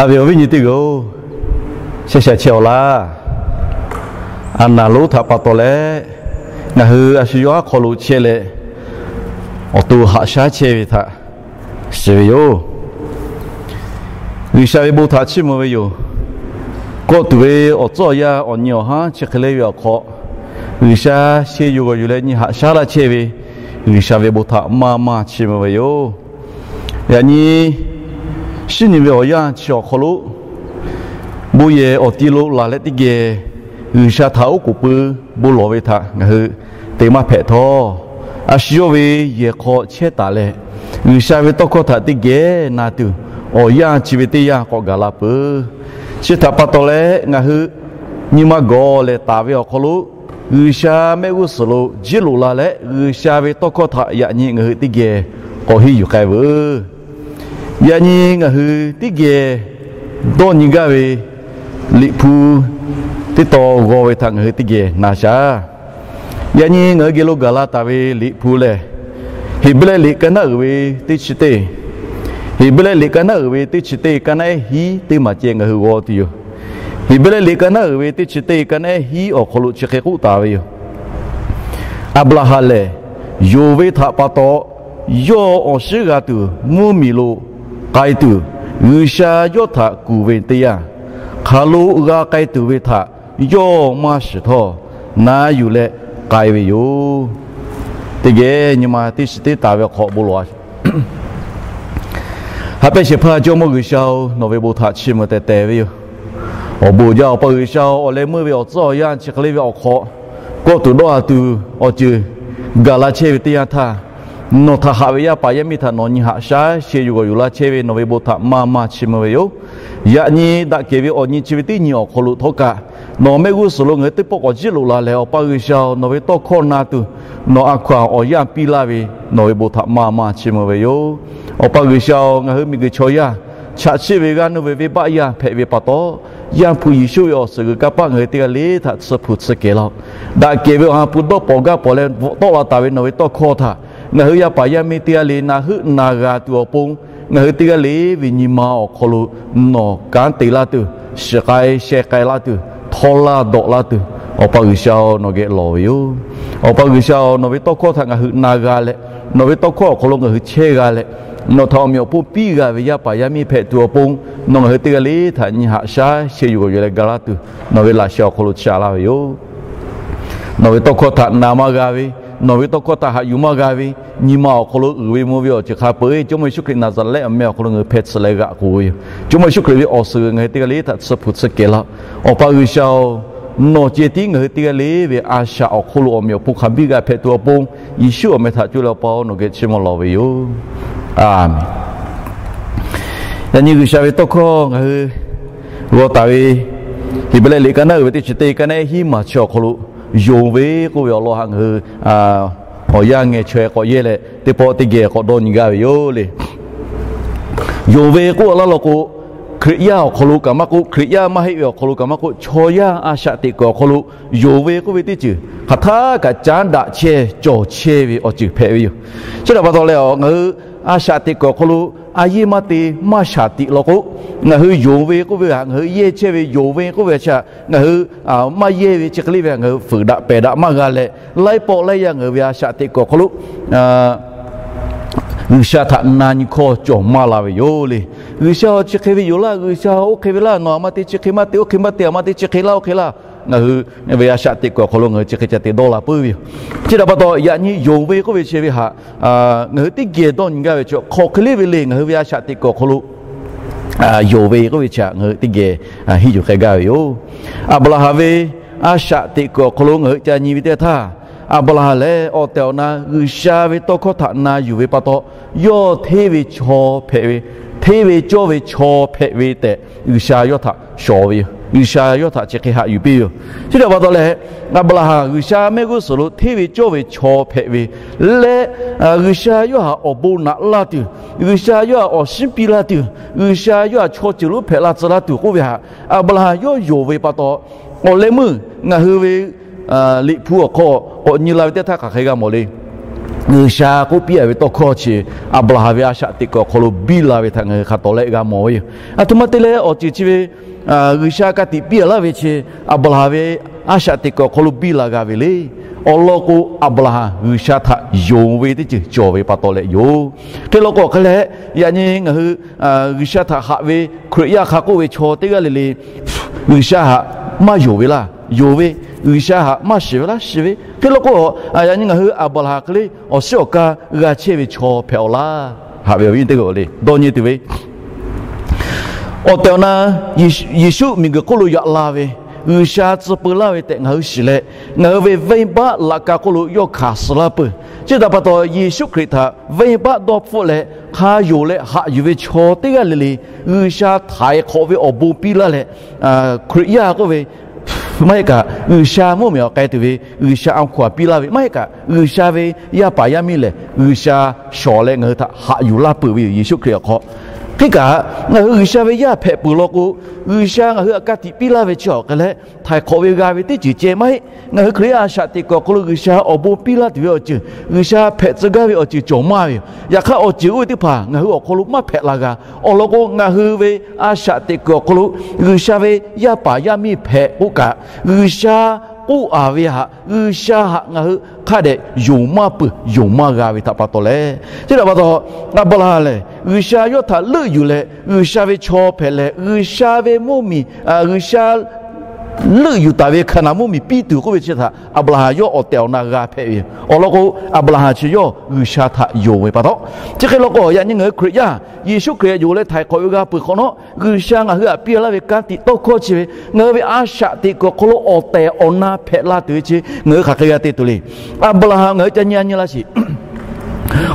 Haꞈ ve awˬ viˉ nyi teˇ g'aˇ-oˬ, shehˇ sha chehˇ-aw laˇ. A naˍ lonˉ htaꞈ pa taw leh, ngaˬ hui a shu yawˇ haˉ hk'aw lo chehˇ leh, awˬ to haꞈ shaˉ chehˇ ve htaꞈ shiˍ ve yoˬ. G'uiˬsha ve bon htaꞈ chiˇ mvuh ve yoˬ. Kawˆ tuˬ ve awˬ tcuhˉ awˬ yanˇ awˬ nyi awˬ haˉ chi hk'e le ve awˬ hk'aw, G'uiˬsha sheh yuˬ g'awˬ yuˬ leh nyi haꞈ shaˉ laˇ chehˇ ve G'uiˬsha ve bon htaꞈ maˇ maˇ chiˇ mvuh ve yoˬ. Yaꞈ nyi, shinˉ nyi ve awˬ yanˇ chi awˬ hk'aw lo, bon yehˬ awˬ ti lo laˬ leh teˇ geh G'uiˬsha htaꞈ oˉ k'oˍ pui bon lawˬ ve htaꞈ ngaˬ hui te maˇ hpehꞈ htawˇ, a shu yawˇ ve yehˬ hk'aw chehˇ taˍ leh, G'uiˬsha ve tawˇ hkawˇ htaꞈ teˇ geh na tuˬ, awˬ yanˇ chi ve teˇ yanˇ k'awꞈ gaˬ la peuˬ. Chi htaꞈ pa taw leh ngaˬ hui nyi ma gawˬ leh taˍ ve awˬ hk'aw lo, G'uiˬsha mehˆ g'uˇ suhˍ lo jiˇ loꞈ la leh G'uiˬsha ve tawˇ hkawˇ htaꞈ yaꞈ nyi ngaˬ hui teˇ geh k'awꞈ henˇ yuˬ k'ai veuˬ. Yaꞈ nyi ngaˬ hui teˇ geh dawˇ nyi gaˇ ve Liꞈ hpu teˇ tawn g'aw ve htaꞈ ngaˬ hui teˇ geh na shaˍ. Yaꞈ nyi ngaˬ hui geh lo gaˬ la taˍ ve Liꞈ hpu lehˬ, Heˍbrehˇ liꞈ ka naˉ uiˍ ve teˇ chi teˇ, Heˍbrehˇ liꞈ ka naˉ uiˍ ve teˇ chi teˇ ka naˉ ehˉ hiˉ teˇ maˬ ceh ngaˬ hui g'aw tuˬ yoˬ. Heˍbrehˇ liꞈ ka naˉ uiˍ ve teˇ chi teˇ ka naˉ ehˉ hiˉ awˬ hk'aw lo chi hk'e k'oˆ taˍ ve yoˬ. Aˍbraˍhanˍ lehˬ, yonˍ ve htaꞈ pa taw, yawˇ awˬ shiˉ g'a tuˬ mvuhˇmiˬ lo k'ai tuˬ, G'uiˬsha yawˇ htaꞈ kuˬ ve teˇ yanˇ, hk'aˬ lo g'a k'ai tuˬ ve htaꞈ yawˇ maˇ shiˍ htawˇ, na yuˬ leh k'ai ve yoˬ. Teˇ geh nyi ma teˇ chi teˇ taˍ ve awˬ hk'aw bon lawˬ a Haꞈ pehnˇ shehˍ hpaˇ Jawˇmawˇ G'uiˬsha-oˬ, nawˬ ve bon htaꞈ chiˇ mvuh teh teh ve yoˬ. Awˬ bon jaˇ, Awˬ pa G'uiˬsha-oˬ, awˬ leh meuˇ ve awˬ tcuhˉ awˬ yanˇ chi hk'e le ve awˬ hk'aw, kawˆ tuˬ dawˇ a tuˬ awˬ ceuˬ gaˬ la chehˇ ve teˇ yanˇ htaˇ, nawˬ htaꞈ haꞈ ve yaˇ paˍ yaˇ miˇ htaꞈ nawˬ nyi haꞈ shaˉ sheh yuˬ g'awˬ yuˬ la chehˇ ve nawˬ ve bon htaꞈ maˇ maˇ chiˇ mvuh ve yoˬ. Yaꞈ nyi daꞈ kehˬ ve awˬ nyi chi ve teˇ nyi awˬ hk'aw lo htawˇ kaꞈ, nawˬ mehˆ g'uˇ suhˍ lo ngaˬ hui teˇ pawˆ k'awꞈ jiˇ loꞈ la leh, Awˬ pa G'uiˬsha-oˬ, nawˬ ve tawˇ hkawˇ na tuˬ nawˬ a hkaw-anˬ awˬ yanˇ piˇ laˇ ve nawˬ ve bon htaꞈ maˇ maˇ chiˇ mvuh ve yoˬ. Awˬ pa G'uiˬsha-oˬ, ngaˬ hui miˬguiˬ chaw yaˇ chaꞈ chiˆ ve g'aˇ nuˇ ve venˇbaˆ yaˇ hpehꞈ ve pa taw, Yaˇ hpu Yeˍsuˆ ve awˬ suhˍ g'uiˬ kanˇ paˆ ngaˬ hui teˇ g'aˇ le htaꞈ tsuhˇ hpu tsuhˇ kehˬ laˇ-oˆ. Daꞈ kehˬ ve awˬ ha hpu dawˇ pawnˍ gaˇ pawnˍ leh bvuhꞈ tawˆ la taˍ ve nawˬ ve tawˇ hkawˇ htaꞈ ngaˬ hui yaˇ paˍ yaˇ miˇ teˇ g'aˇ le na heuˆ na g'a tuˬ awˬ pon, ngaˬ hui teˇ g'aˇ le ve nyi ma awˬ hk'aw lo nawˬ kanˉ te laˇ tuˬ, shiˍ k'ai sheh k'ai laˇ tuˬ, htawˇ laˇ dawꞈ laˇ tuˬ, Awˬ pa G'uiˬsha-oˬ, nawˬ geh lawˬ ve yoˬ. Awˬ pa G'uiˬsha-oˬ, nawˬ ve tawˇ hkawˇ htaꞈ ngaˬ hui na g'a leh, nawˬ ve tawˇ hkawˇ awˬ hk'aw lo ngaˬ hui chehˇ g'a leh, nawˬ htaꞈ awˬ meꞈ awˬ hponˇ piˇ g'a ve yaˇ paˍ yaˇ miˇ hpehꞈ tuˬ awˬ pon, nawˬ ngaˬ hui teˇ g'aˇ le htaꞈ nyi haꞈ shaˉ sheh yuˬ g'awˬ yuˬ leh ga laˇ tuˬ, nawˬ ve laꞈ sheh awˬ hk'aw lo chaꞈ laˇ ve yoˬ. Nawˬ ve tawˇ hkawˇ htaꞈ na maˇ g'a ve, nawˬ ve tawˇ hkawˇ htaꞈ haꞈ yuˬ maˇ g'a ve, nyi ma awˬ hk'aw lo uiˍ ve mvuh ve awˬ ceuˬ hk'a peu-eˬ Jawˇmawˇ Yeˍsuˆ Hkriꞈ Naˍzaˍrehˆ awˬ meh awˬ hk'aw lo ngaˬ hui hpeh tsuhꞈ leh g'aꞈ k'oˆ ve yoˬ. Jawˇmawˇ Yeˍsuˆ Hkriꞈ ve awˬ suhˍ g'uiˬ ngaˬ hui teˇ g'aˇ le htaꞈ tsuhˇ hpu tsuhˇ kehˬ laˇ. Awˬ pa G'uiˬsha-oˬ, nawˬ ceh tiˉ ngaˬ hui teˇ g'aˇ le ve a shaꞈ awˬ hk'oˆ lo awˬ meꞈ awˬ hponˇ hk'a biˇ g'a hpehꞈ tuˬ awˬ pon, Yeˍsuˆ awˬ meh htaꞈ coˇ leh Awˬ pa-oˬ, nawˬ geh chiˇ mvuh lawˬ ve yoˬ. Aˬmenˍ. Yaꞈ nyi G'uiˬsha ve tawˇ hkawˇ ngaˬ hui g'aw taˍ ve Heˍbrehˇ liꞈ ka naˉ uiˍ ve teˇ chi teˇ ka naˉ ehˉ hiˉ maˬ chi awˬ hk'aw lo, yonˍ ve k'oˆ ve awˬ lawn htaꞈ ngaˬ hui awˬ yanˇ ngeh chaweh k'awꞈ yehˇ leh teˇ pawˆ teˇ geh k'awꞈ dawˇ nyi gaˇ ve yoˬ le. Yonˍ ve k'oˆ laˇ law k'o, Hkriꞈ yaˇ awˬ hk'aw lo kaꞈ maˇ k'oˆ, Hkriꞈ yaˇ maˇ heˆ ve awˬ hk'aw lo kaꞈ maˇ k'oˆ, chaw yaˇ a shaꞈ teꞈ kuiˬ awˬ hk'aw lo yonˍ ve k'oˆ ve teˇ ceuˬ hk'aˬ htaˇ kaꞈ caˉ daꞈ chehˇ cawˬ chehˇ ve awˬ ceuˬ hpehꞈ ve yoˬ. Chi htaꞈ pa taw leh, ngaˬ hui a shaꞈ teꞈ kuiˬ awˬ hk'aw lo a yehˇ maˇ te maˇ shaˍ tiꞈ law k'o, ngaˬ hui yonˍ ve k'oˆ ve htaꞈ ngaˬ hui yehˇ chehˇ ve, yonˍ ve k'oˆ ve chi htaꞈ ngaˬ hui maˇ yehˇ ve chi hk'e le ve ngaˬ hui fuiˍ daꞈ pehˬ daꞈ maˇ g'a leh, laiˉ pawˆ laiˉ yaˇ ngaˬ hui ve a shaꞈ teꞈ kuiˬ awˬ hk'aw lo G'uiˬsha htaꞈ na nyi hkawˇ cawˬ maˇ la ve yoˬ le. G'uiˬsha-oˬ, chi hk'e ve yoˬ laˇ, G'uiˬsha oˇ hk'e ve laˇ, nawˬ aˬ ma te chi hk'e maˇ te, oˇ hk'e maˇ te, aˬ ma te chi hk'e laˇ, oˇ hk'e laˇ. Ngaˬ hui ve a shaꞈ teꞈ kuiˬ awˬ hk'aw lo ngaˬ hui chi hk'e ca te dawˇ la puiˉ ve yoˬ. Chi htaꞈ pa taw, yaꞈ nyi yonˍ ve k'oˆ ve chi ve htaꞈ ngaˬ hui teˇ geh dawˇ nyi gaˇ ve chi hk'aˬ hk'e le ve le, ngaˬ hui ve a shaꞈ teꞈ kuiˬ awˬ hk'aw lo yonˍ ve k'oˆ ve chi htaꞈ ngaˬ hui teˇ geh henˇ yuˬ k'ai gaˇ ve yoˬ. Aˍbraˍhanˍ ve a shaꞈ teꞈ kuiˬ awˬ hk'aw lo ngaˬ hui ca nyi ve teˇ htaˇ, Aˍbraˍhanˍ lehˬ awˬ tehˬ awˬ na G'uiˬsha ve tawˇ hkawˇ htaꞈ na yuˬ ve pa taw, yawˇ hteˇ ve chaw hpehꞈ ve, hteˇ ve cawˇ ve chaw hpehꞈ ve tehꞈ G'uiˬsha yawˇ htaꞈ shawˍ ve yoˬ. G'uiˬsha yawˇ htaꞈ chi hk'e haꞈ yuˬ piˇ ve yoˬ. Chi htaꞈ pa taw leh, Aˍbraˍhanˍ G'uiˬsha mehˆ g'uˇ suhˍ lo hteˇ ve cawˇ ve chaw hpehꞈ ve leh, G'uiˬsha yawˇ htaꞈ awˬ bon naꞈ laˇ tuˬ, G'uiˬsha yawˇ htaꞈ awˬ shinˉ piˇ laˇ tuˬ, G'uiˬsha yawˇ htaꞈ chaw ceuˬ lonˉ hpehꞈ la tcuh laˇ tuˬ k'oˆ ve htaꞈ Aˍbraˍhanˍ yawˇ yonˍ ve pa taw, awˬ leh meuˇ ngaˬ hui ve Liꞈ hpu awˬ hk'aw k'awꞈ nyi la ve teˇ htaˇ hk'aˬ hk'e g'a mawˬ le. G'uiˬsha k'oˆ piˇ a ve tawˇ hkawˇ chi Aˍbraˍhanˍ ve a shaꞈ teꞈ kuiˬ awˬ hk'aw lo biˇ la ve htaꞈ ngaˬ hui hk'a tawˍ leh g'a mawˬ ve yoˬ. Aˬ htoꞈ ma te leh awˬ ceuˬ chi ve G'uiˬsha ka tiꞈ piˇ a laˇ ve chi Aˍbraˍhanˍ ve a shaꞈ teꞈ kuiˬ awˬ hk'aw lo biˇ la g'a ve le. Awˬ lawn k'o, Aˍbraˍhanˍ G'uiˬsha htaꞈ yonˍ ve teˇ ceuˬ cawˬ ve pa taw leh yoˬ. Hk'e law k'o, hk'e leh yaꞈ nyi ngaˬ hui G'uiˬsha htaꞈ haꞈ ve Hkriꞈ yaˇ hk'a k'oˆ ve chaw teˇ g'aˇ le le, G'uiˬsha htaꞈ maˇ yonˍ ve laˇ, yonˍ ve. G'uiˬsha htaꞈ maˇ shiˍ ve laˇ, shiˍ ve. Hk'e law k'o, yaꞈ nyi ngaˬ hui Aˍbraˍhanˍ hk'e le awˬ shiˉ awˬ kaˇ g'a chehˇ ve chaw hpehꞈ awˬ laˇ. Haꞈ ve awˬ viˉ teˇ g'aˇ le dawˇ nyi tuˬ ve, awˬ tehˬ awˬ na Yeˍsuˆ miˬguiˬ hk'oˆ lo yaꞈ la ve, G'uiˬsha tcuh peu laˇ ve tehꞈ ngaˬ hui shiˍ leh, ngaˬ hui ve venˇbaˆ laꞈ ka hk'oˆ lo yawˇ hkanˍ suh laˇ peuˬ. Chi htaꞈ pa taw, Yeˍsuˆ Hkriꞈ htaꞈ venˇbaˆ dawˇ hpfuhˆ leh hk'a yonˍ leh haꞈ yuˬ ve chaw teˇ g'aˇ le le, G'uiˬsha htaiˍ hk'awꞈ ve awˬ bon piˇ laˇ leh, Hkriꞈ yaˇ k'oˆ ve maˇ heˆ kaꞈ, G'uiˬsha mvuhˇmiˬ awˬ k'ai tuˬ ve G'uiˬsha a hkaw aꞈ piˇ laˇ ve maˇ heˆ kaꞈ, G'uiˬsha ve yaˇ paˍ yaˇ miˇ lehˬ, G'uiˬsha shawˍ leh ngaˬ hui htaꞈ haꞈ yuˬ laˇ peuˬ ve yoˬ, Yeˍsuˆ Hkriꞈ awˬ hk'aw. Hk'e kaꞈ, ngaˬ hui G'uiˬsha ve yaˇ hpehꞈ peuˬ law k'o, G'uiˬsha ngaˬ hui htaꞈ ka tiꞈ piˇ laˇ ve chi awˬ hk'e leh, htaiˍ hk'awꞈ ve g'a ve teˇ ceuˬ ceh maˇ heˆ. Ngaˬ hui Hkriꞈ yaˇ a shaꞈ teꞈ kuiˬ awˬ hk'aw lo G'uiˬsha awˬ bon piˇ laˇ tuˬ ve awˬ ceuˬ, G'uiˬsha hpehꞈ tcuh gaˇ ve awˬ ceuˬ cawˬ maˇ ve yoˬ. Yaꞈ hk'aˇ, awˬ ceuˬ oˇ ve teˇ hpaˍ ngaˬ hui awˬ hk'aw lo maˇ hpehꞈ la g'a. Awˬ lawn k'o, ngaˬ hui ve a shaꞈ teꞈ kuiˬ awˬ hk'aw lo G'uiˬsha ve yaˇ paˍ yaˇ miˇ hpehꞈ k'oˆ kaꞈ, G'uiˬsha k'oˆ a ve htaꞈ, G'uiˬsha htaꞈ ngaˬ hui hk'a dehꞈ yonˍ maˇ peuˬ, yonˍ maˇ g'a ve htaꞈ pa taw leh. Chi htaꞈ pa taw, Aˍbraˍhanˍ lehˬ G'uiˬsha yawˇ htaꞈ leuˆ yuˬ leh G'uiˬsha ve chaw hpehꞈ leh, G'uiˬsha ve mvuhˇmiˬ, G'uiˬsha leuˆ yuˬ taˍ ve Hkaˍnanˍ mvuhˇmiˬ piˇ tuˬ k'oˆ ve chi htaꞈ Aˍbraˍhanˍ yawˇ awˬ tehˬ awˬ na g'a hpehꞈ ve yoˬ. Awˬ lawn k'o, Aˍbraˍhanˍ chi yawˇ G'uiˬsha htaꞈ yonˍ ve pa taw. Chi hk'e law k'o, yaꞈ nyi ngaˬ hui Hkriꞈ yaˇ Yeˍsuˆ Hkriꞈ yonˍ leh htaiˍ hk'awꞈ ve g'a peuˬ hk'awꞈ nawˉ, G'uiˬsha ngaˬ hui htaꞈ piˇ laˇ ve ka tiꞈ tawˇ hkawˇ chi ve ngaˬ hui ve a shaꞈ teꞈ kuiˬ awˬ hk'aw lo awˬ tehˬ awˬ na hpehꞈ la tuˬ ve chi ngaˬ hui hk'aˬ hk'e g'a te tuˬ le. Aˍbraˍhanˍ ngaˬ hui ca nyi a nyi laˇ sheˍ.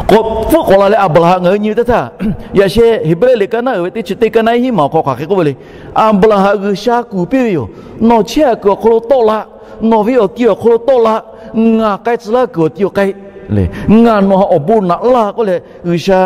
K'awꞈ pfuhˆ k'awꞈ la leh Aˍbraˍhanˍ ngaˬ hui nyi ve teˇ htaˇ, yaꞈ sheh Heˍbrehˇ liꞈ ka naˉ uiˍ ve teˇ chi teˇ ka naˉ hiˉ maˬ awˬ hk'aw hk'aˬ hk'e k'oˆ ve le. Aˍbraˍhanˍ G'uiˬsha kuˬ piˇ ve yoˬ. Nawˬ chehˇ a kuiˬ awˬ hk'aw lo tawˆ la. Nawˬ ve awˬ ti awˬ hk'aw lo tawˆ la. Ngaˬ k'ai tcuh laˇ kuiˬ awˬ ti awˬ k'ai le. Ngaˬ nawˬ htaꞈ awˬ bon naꞈ laˇ k'oˆ leh, G'uiˬsha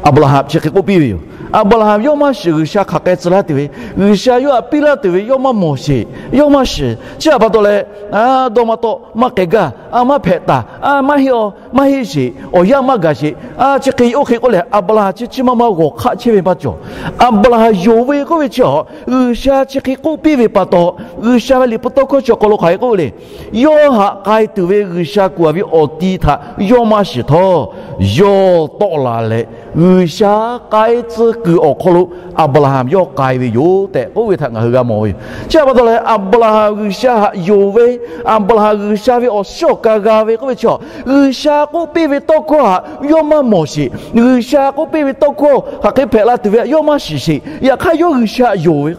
Aˍbraˍhanˍ chi hk'e k'oˆ piˇ ve yoˬ. Aˍbraˍhanˍ yawˇ maˇ shiˍ G'uiˬsha hk'aˬ k'ai tcuh laˇ tuˬ ve, G'uiˬsha yawˇ htaꞈ piˇ laˇ tuˬ ve yawˇ maˇ mawˬ sheˍ, yawˇ maˇ shiˍ. Chi htaꞈ pa taw leh, a dawˇ maˇ tawˆ, maˇ k'ai gaˇ, a maˇ hpehꞈ taˍ, a maˇ heˆ aw, maˇ heˆ sheˍ, awˬ yanˇ maˇ gaˬ sheˍ, a chi hk'e oˇ hk'e k'oˆ leh Aˍbraˍhanˍ chi chi maˇ maˇ g'awˬ hk'aˆ chehˇ ve maˇ cawˬ. Aˍbraˍhanˍ yonˍ ve k'oˆ ve chi a, G'uiˬsha chi hk'e k'oˆ piˇ ve pa taw, G'uiˬsha ve liꞈ hpu tawˇ hkawˇ chi awˬ hk'aw lo hk'aˬ hk'e k'oˆ le. Yawˇ htaꞈ k'ai tuˬ ve G'uiˬsha kuˬ a ve awˬ ti htaꞈ yawˇ maˇ shiˍ htawˇ, yawˇ tawˆ la leh G'uiˬsha k'ai tcuh kuiˬ awˬ hk'aw lo Aˍbraˍhanˍ yawˇ k'ai ve yoˬ tehꞈ k'oˆ ve htaꞈ ngaˬ hui g'a mawˬ ve yoˬ. Chi htaꞈ pa taw leh Aˍbraˍhanˍ G'uiˬsha htaꞈ yonˍ ve, Aˍbraˍhanˍ G'uiˬsha ve awˬ shiˉ awˬ ka g'a ve k'oˆ ve chi a, G'uiˬsha k'oˆ piˇ ve tawˇ hkawˇ htaꞈ yawˇ maˇ mawˬ sheˍ. G'uiˬsha k'oˆ piˇ ve tawˇ hkawˇ hk'aˬ hk'e hpehꞈ la tuˬ ve htaꞈ yawˇ maˇ shiˍ sheˍ. Yaꞈ hk'aˇ yawˇ G'uiˬsha htaꞈ yonˍ ve,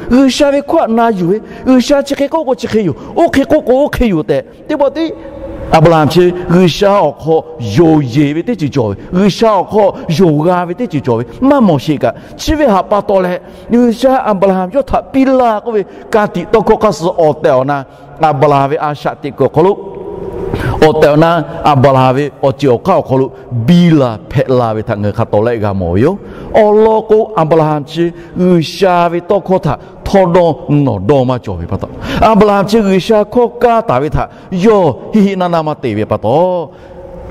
G'uiˬsha ve hkawˇ htaꞈ na yuˬ ve, G'uiˬsha chi hk'e k'oˆ k'o chi hk'e yoˬ, oˇ hk'e k'oˆ k'o oˇ hk'e yoˬ tehꞈ teˇ pawˆ tiˉ Aˍbraˍhanˍ chi G'uiˬsha awˬ hk'aw yonˍ yeˬ ve teˇ ceuˬ cawˬ ve, G'uiˬsha awˬ hk'aw yonˍ g'a ve teˇ ceuˬ cawˬ ve maˇ mawˬ sheˍ kaꞈ, chi ve htaꞈ pa taw leh G'uiˬsha Aˍbraˍhanˍ yawˇ htaꞈ piˇ laˇ k'oˆ ve ka tiꞈ tawˇ hkawˇ hk'aˇ suh awˬ tehˬ awˬ na Aˍbraˍhanˍ ve a shaꞈ teꞈ kuiˬ awˬ hk'aw lo, awˬ tehˬ awˬ na Aˍbraˍhanˍ ve awˬ ceuˬ awˬ hk'aˇ awˬ hk'aw lo biˇ la hpehꞈ la ve htaꞈ ngaˬ hui hk'a tawˍ lehˆ g'a mawˬ ve yoˬ. Awˬ lawn k'o, Aˍbraˍhanˍ chi G'uiˬsha ve tawˇ hkawˇ htaꞈ htawˇ dawˇ nawˬ dawˇ maˇ cawˬ ve pa taw, Aˍbraˍhanˍ chi G'uiˬsha hkawˇ kaˇ taˍ ve htaꞈ yawˇ hiˆ hiˆ naˇ naˇ maˇ te ve pa taw,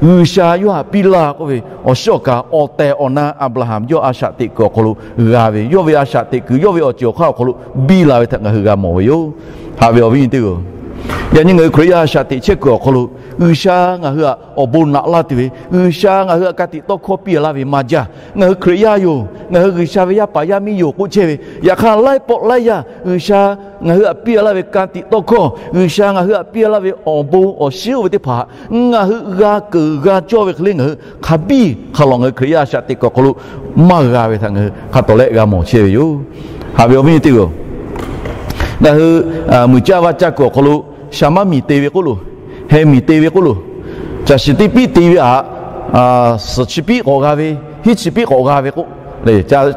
G'uiˬsha yawˇ htaꞈ piˇ laˇ k'oˆ ve awˬ shiˉ awˬ ka awˬ tehˬ awˬ na Aˍbraˍhanˍ yawˇ a shaꞈ teꞈ kuiˬ awˬ hk'aw lo g'a ve, yawˇ ve a shaꞈ teꞈ kuiˬ yawˇ ve awˬ ceuˬ awˬ hk'aˇ awˬ hk'aw lo biˇ la ve htaꞈ ngaˬ hui g'a mawˬ ve yoˬ. Haꞈ ve awˬ viˉ nyi teˇ hpaˍ-oˬ, yaꞈ nyi ngaˬ hui Hkriꞈ yaˇ a shaꞈ teꞈ chehˇ kuiˬ awˬ hk'aw lo G'uiˬsha ngaˬ hui htaꞈ awˬ bon naꞈ laˇ tuˬ ve, G'uiˬsha ngaˬ hui htaꞈ ka tiꞈ tawˇ hkawˇ piˇ laˇ ve maˇ jaˇ. Ngaˬ hui Hkriꞈ yaˇ yoˬ, ngaˬ hui G'uiˬsha ve yaˇ paˍ yaˇ miˇ yoˬ k'oˆ chehˇ ve, yaꞈ hk'aˇ laiˉ pawˆ laiˉ yaˇ G'uiˬsha ngaˬ hui htaꞈ piˇ laˇ ve ka tiꞈ tawˇ hkawˇ, G'uiˬsha ngaˬ hui htaꞈ piˇ laˇ ve awˬ bon awˬ shiˉ oˇ ve teˇ hpaˍ ngaˬ hui g'a keunˍ g'a cawˇ ve hk'e le, ngaˬ hui hk'a biˇ hk'a lawꞈ ngaˬ hui Hkriꞈ yaˇ a shaꞈ teꞈ kuiˬ awˬ hk'aw lo maˇ g'a ve htaꞈ ngaˬ hui hk'a tawˍ lehˆ g'a mawˬ chehˇ ve yoˬ. Haꞈ ve awˬ viˉ nyi teˇ hpaˍ-oˬ, ngaˬ hui muiˬ caˇ vaˇ caˇ kuiˬ awˬ hk'aw lo shaˍ maˇ miˬ te ve k'oˆ loˬ, heh miˬ te ve k'oˆ loˬ, caˬ shiˍ teˇ piˉ te ve htaꞈ suhˍ chi piˉ k'awꞈ g'a ve, hiˉ chi piˉ k'awꞈ g'a ve k'oˆ,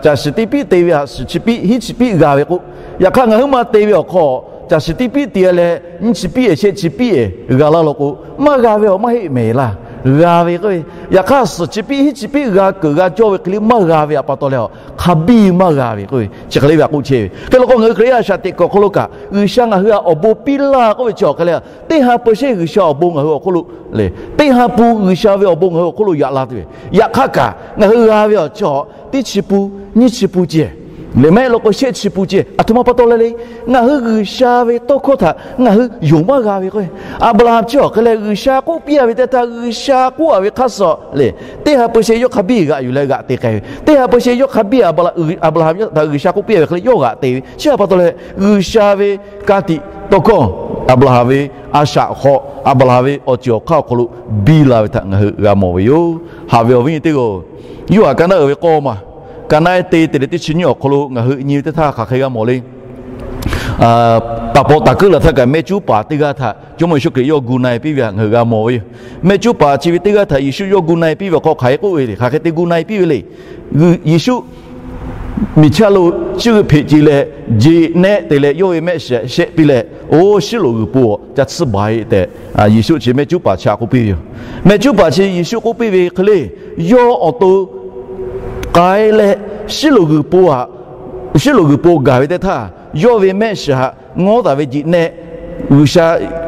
caˬ shiˍ teˇ piˉ te ve htaꞈ suhˍ chi piˉ hiˉ chi piˉ g'a ve k'oˆ, yaꞈ hk'aˇ ngaˬ hui maˇ te ve awˬ hk'aw, caˬ shiˍ teˇ piˉ te leh nyiˇ chi piˉ ehˍ shehˆ chi piˉ ehˍ g'a laˇ law k'o, maˇ g'a ve awˬ maˇ heˆ mehˍ laˇ. G'a ve k'oˆ ve, yaꞈ hk'aˇ suhˍ chi piˇ hiˉ chi piˇ g'a keunˍ g'a cawˇ ve hk'e le maˇ g'a ve htaꞈ pa taw leh, hk'a biˇ maˇ g'a ve k'oˆ ve chi hk'e le ve htaꞈ k'oˆ chehˇ ve. Hk'e law k'o, ngaˬ hui Hkriꞈ yaˇ a shaꞈ teꞈ kuiˬ awˬ hk'aw lo kaꞈ, G'uiˬsha ngaˬ hui htaꞈ awˬ bon piˇ laˇ k'oˆ ve chi awˬ hk'e le, teˇ ha peuˬ shehˆ G'uiˬsha awˬ bon ngaˬ hui awˬ hk'oˆ lo le, teˇ ha pun G'uiˬsha ve awˬ bon ngaˬ hui awˬ hk'oˆ lo yaꞈ la tuˬ ve. Yaꞈ hk'aˇ kaꞈ ngaˬ hui g'a ve awˬ chi teˇ chi pun, nyiˇ chi pun ceh, le mehˆ law k'o shehˆ chi pun ceh, aˬ htoꞈ ma pa taw le le, ngaˬ hui G'uiˬsha ve tawˇ hkawˇ htaꞈ ngaˬ hui yonˍ maˇ g'a ve k'o, Aˍbraˍhanˍ chi awˬ hk'e leh G'uiˬsha k'oˆ piˇ a ve teˇ htaˇ, G'uiˬsha k'oˆ a ve hk'aˇ suh le, teˇ ha peuˬ shehˆ yawˇ hk'a biˇ g'aꞈ yuˬ leh g'aꞈ te k'ai ve. Teˇ ha peuˬ shehˆ yawˇ hk'a biˇ Aˍbraˍhanˍ htaꞈ G'uiˬsha k'oˆ piˇ a ve hk'e le yawˇ g'aꞈ te ve. Chi htaꞈ pa taw leh, G'uiˬsha ve ka tiꞈ tawˇ hkawˇ, Aˍbraˍhanˍ ve a shaꞈ hk'aw, Aˍbraˍhanˍ ve awˬ ceuˬ awˬ hk'aˇ awˬ hk'aw lo biˇ la ve htaꞈ ngaˬ hui g'a mawˬ ve yoˬ. Haꞈ ve awˬ viˉ nyi teˇ g'aˇ, Yoˇhanˬ ka naˆ uiˍ ve k'awˇ maˬ, ka naˆ ehˉ te te leh teˇ chi nyiˇ awˬ hk'aw lo ngaˬ hui nyi ve teˇ htaˇ hk'aˬ hk'e g'a mawˬ le. Taˍ paw taˍ kuiˉ laˬ htaˇ kaꞈ mehˆ cuˉ paˍ teˇ g'aˇ htaꞈ Jawˇmawˇ Yeˍsuˆ Hkriꞈ yawˇ gu na-e piˇ ve htaꞈ ngaˬ hui g'a mawˬ ve yoˬ. Mehˆ cuˉ paˍ chi ve teˇ g'aˇ htaꞈ Yeˍsuˆ yawˇ gu na-e piˇ ve awˬ hk'aw hk'aˬ hk'e k'oˆ ve le, hk'aˬ hk'e te gu na-e piˇ ve le. Yeˍsuˆ miˬ chaˇ lo chiˇ g'euˆ hpeꞈ ce leh, jeꞈ nehˆ te leh yawˇ ve mehˆ shiˍ shehˆ piˇ leh, Oˇ, Shiˉloꞈ g'uiˬ po awˬ ca tsuhˇ baˬ-e tehꞈ, Yeˍsuˆ chi mehˆ cuˉ paˍ chi htaꞈ k'oˆ piˇ ve yoˬ. Mehˆ cuˉ paˍ chi Yeˍsuˆ k'oˆ piˇ ve hk'e le, yawˇ awˬ to k'ai leh Shiˉloꞈ g'uiˬ po htaꞈ, Shiˉloꞈ g'uiˬ po gaˬ ve teˇ htaˇ, yawˇ ve mehˆ shiˍ htaꞈ ngawˉ taˍ ve jeꞈ nehˆ, G'uiˬsha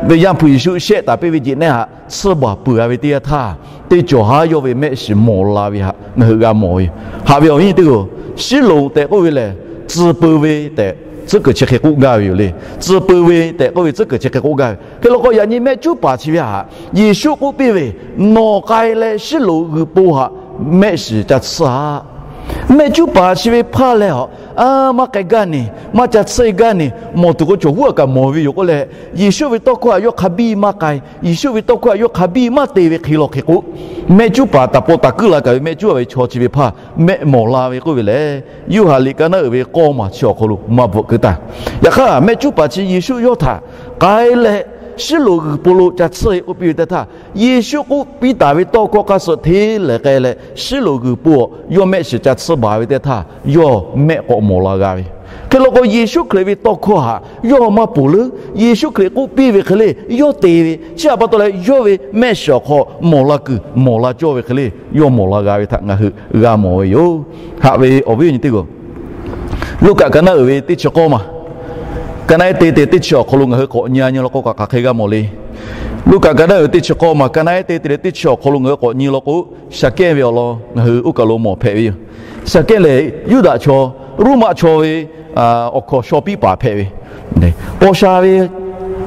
ve Yaˇ hpu Yeˍsuˆ shehˆ taˍ piˇ ve jeꞈ nehˆ htaꞈ tsuhˇ baˬ peuˬ g'a ve teˇ yanˇ htaˇ, teˇ cawˬ haˉ yawˇ ve mehˆ shiˍ mawˬ la ve htaꞈ ngaˬ hui g'a mawˬ ve yoˬ. Haꞈ ve awˬ viˉ nyi teˇ g'aˇ, Shiˉloꞈ tehꞈ k'oˆ ve lehˬ, tcuh peu ve tehꞈ tcuhˉ kuiˬ chi hk'e k'oˆ gaˇ ve yoˬ le. Tcuh peu ve tehꞈ k'oˆ ve tcuhˉ kuiˬ chi hk'e k'oˆ gaˇ ve. Hk'e law k'o, yaꞈ nyi mehˆ cuˉ paˍ chi ve htaꞈ Yeˍsuˆ k'oˆ piˇ ve, Nawˬ k'ai leh Shiˉloꞈ g'uiˬ po htaꞈ mehˆ shiˍ ca tsuhˇ-a. Mehˆ cuˉ paˍ chi ve hpaˇ leh a, maˇ k'ai gaˇ neˬ, maˇ ca tsuhˇ-e gaˇ neˬ, mawˬ tuˬ k'o cawˬ huˉ a kaꞈ mawˬ ve yoˬ k'oˆ leh, Yeˍsuˆ ve tawˇ hkawˇ htaꞈ yawˇ hk'a biˇ maˇ k'ai, Yeˍsuˆ ve tawˇ hkawˇ htaꞈ yawˇ hk'a biˇ maˇ te ve hk'e law hk'e k'o, mehˆ cuˉ paˍ taˍ paw taˍ kuiˉ la kaꞈ ve mehˆ cuˉ ve chaw chi ve hpaˇ mehˆ mawˬ la ve k'oˆ ve lehˬ, Yoˇhanˬ liꞈ ka naˆ uiˍ ve k'awˇ maˬ chi awˬ hk'aw lo maˇ bvuhꞈ keu taˍ. Yaꞈ hk'aˇ mehˆ cuˉ paˍ chi Yeˍsuˆ yawˇ htaꞈ k'ai leh Shiˉloꞈ g'uiˬ po lo ca tsuhˇ-e k'oˆ piˇ ve teˇ htaˇ, Yeˍsuˆ k'oˆ piˇ taˍ ve tawˇ hkawˇ hk'a suh hteˇ lehˍ k'ai leh, Shiˉloꞈ g'uiˬ po awˬ yawˇ mehˆ shiˍ ca tsuhˇ baˬ ve teˇ htaˇ, yawˇ mehˆ k'awꞈ mawˬ la g'a ve. Hk'e law k'o, Yeˍsuˆ Hkriꞈ ve tawˇ hkawˇ htaꞈ yawˇ maˇ ponˬ leuˉ. Yeˍsuˆ Hkriꞈ k'oˆ piˇ ve hk'e le yawˇ te ve. Chi htaꞈ pa taw leh, yawˇ ve mehˆ shiˍ awˬ hk'aw mawˬ la kuiˬ mawˬ la cawˇ ve hk'e le yawˇ mawˬ la g'a ve htaꞈ ngaˬ hui g'a mawˬ ve yoˬ. Haꞈ ve awˬ viˉ awˬ nyi teˇ g'aˇ, Luˉkaꞈ ka naˆ uiˍ ve teˇ chi k'awˇ maˬ, ka naˆ ehˉ te te teˇ chi awˬ hk'aw lo ngaˬ hui k'awꞈ nyi nyi law k'o kaꞈ hk'aˬ hk'e g'a mawˬ le. Luˉkaꞈ ka naˆ uiˍ teˇ chi k'awˇ maˬ, ka naˆ ehˉ te te leh teˇ chi awˬ hk'aw lo ngaˬ hui k'awꞈ nyi law k'o, Shaˍkehˇ ve awˬ lawn ngaˬ hui oˇ kaˬ lo mawˬ hpehꞈ ve yoˬ. Shaˍkehˇ lehˬ, Yuˇdaꞈ chaw, Roˉmaꞈ chaw ve awˬ hkawnˍ shaw piˇ paˍ hpehꞈ ve, paw sha ve,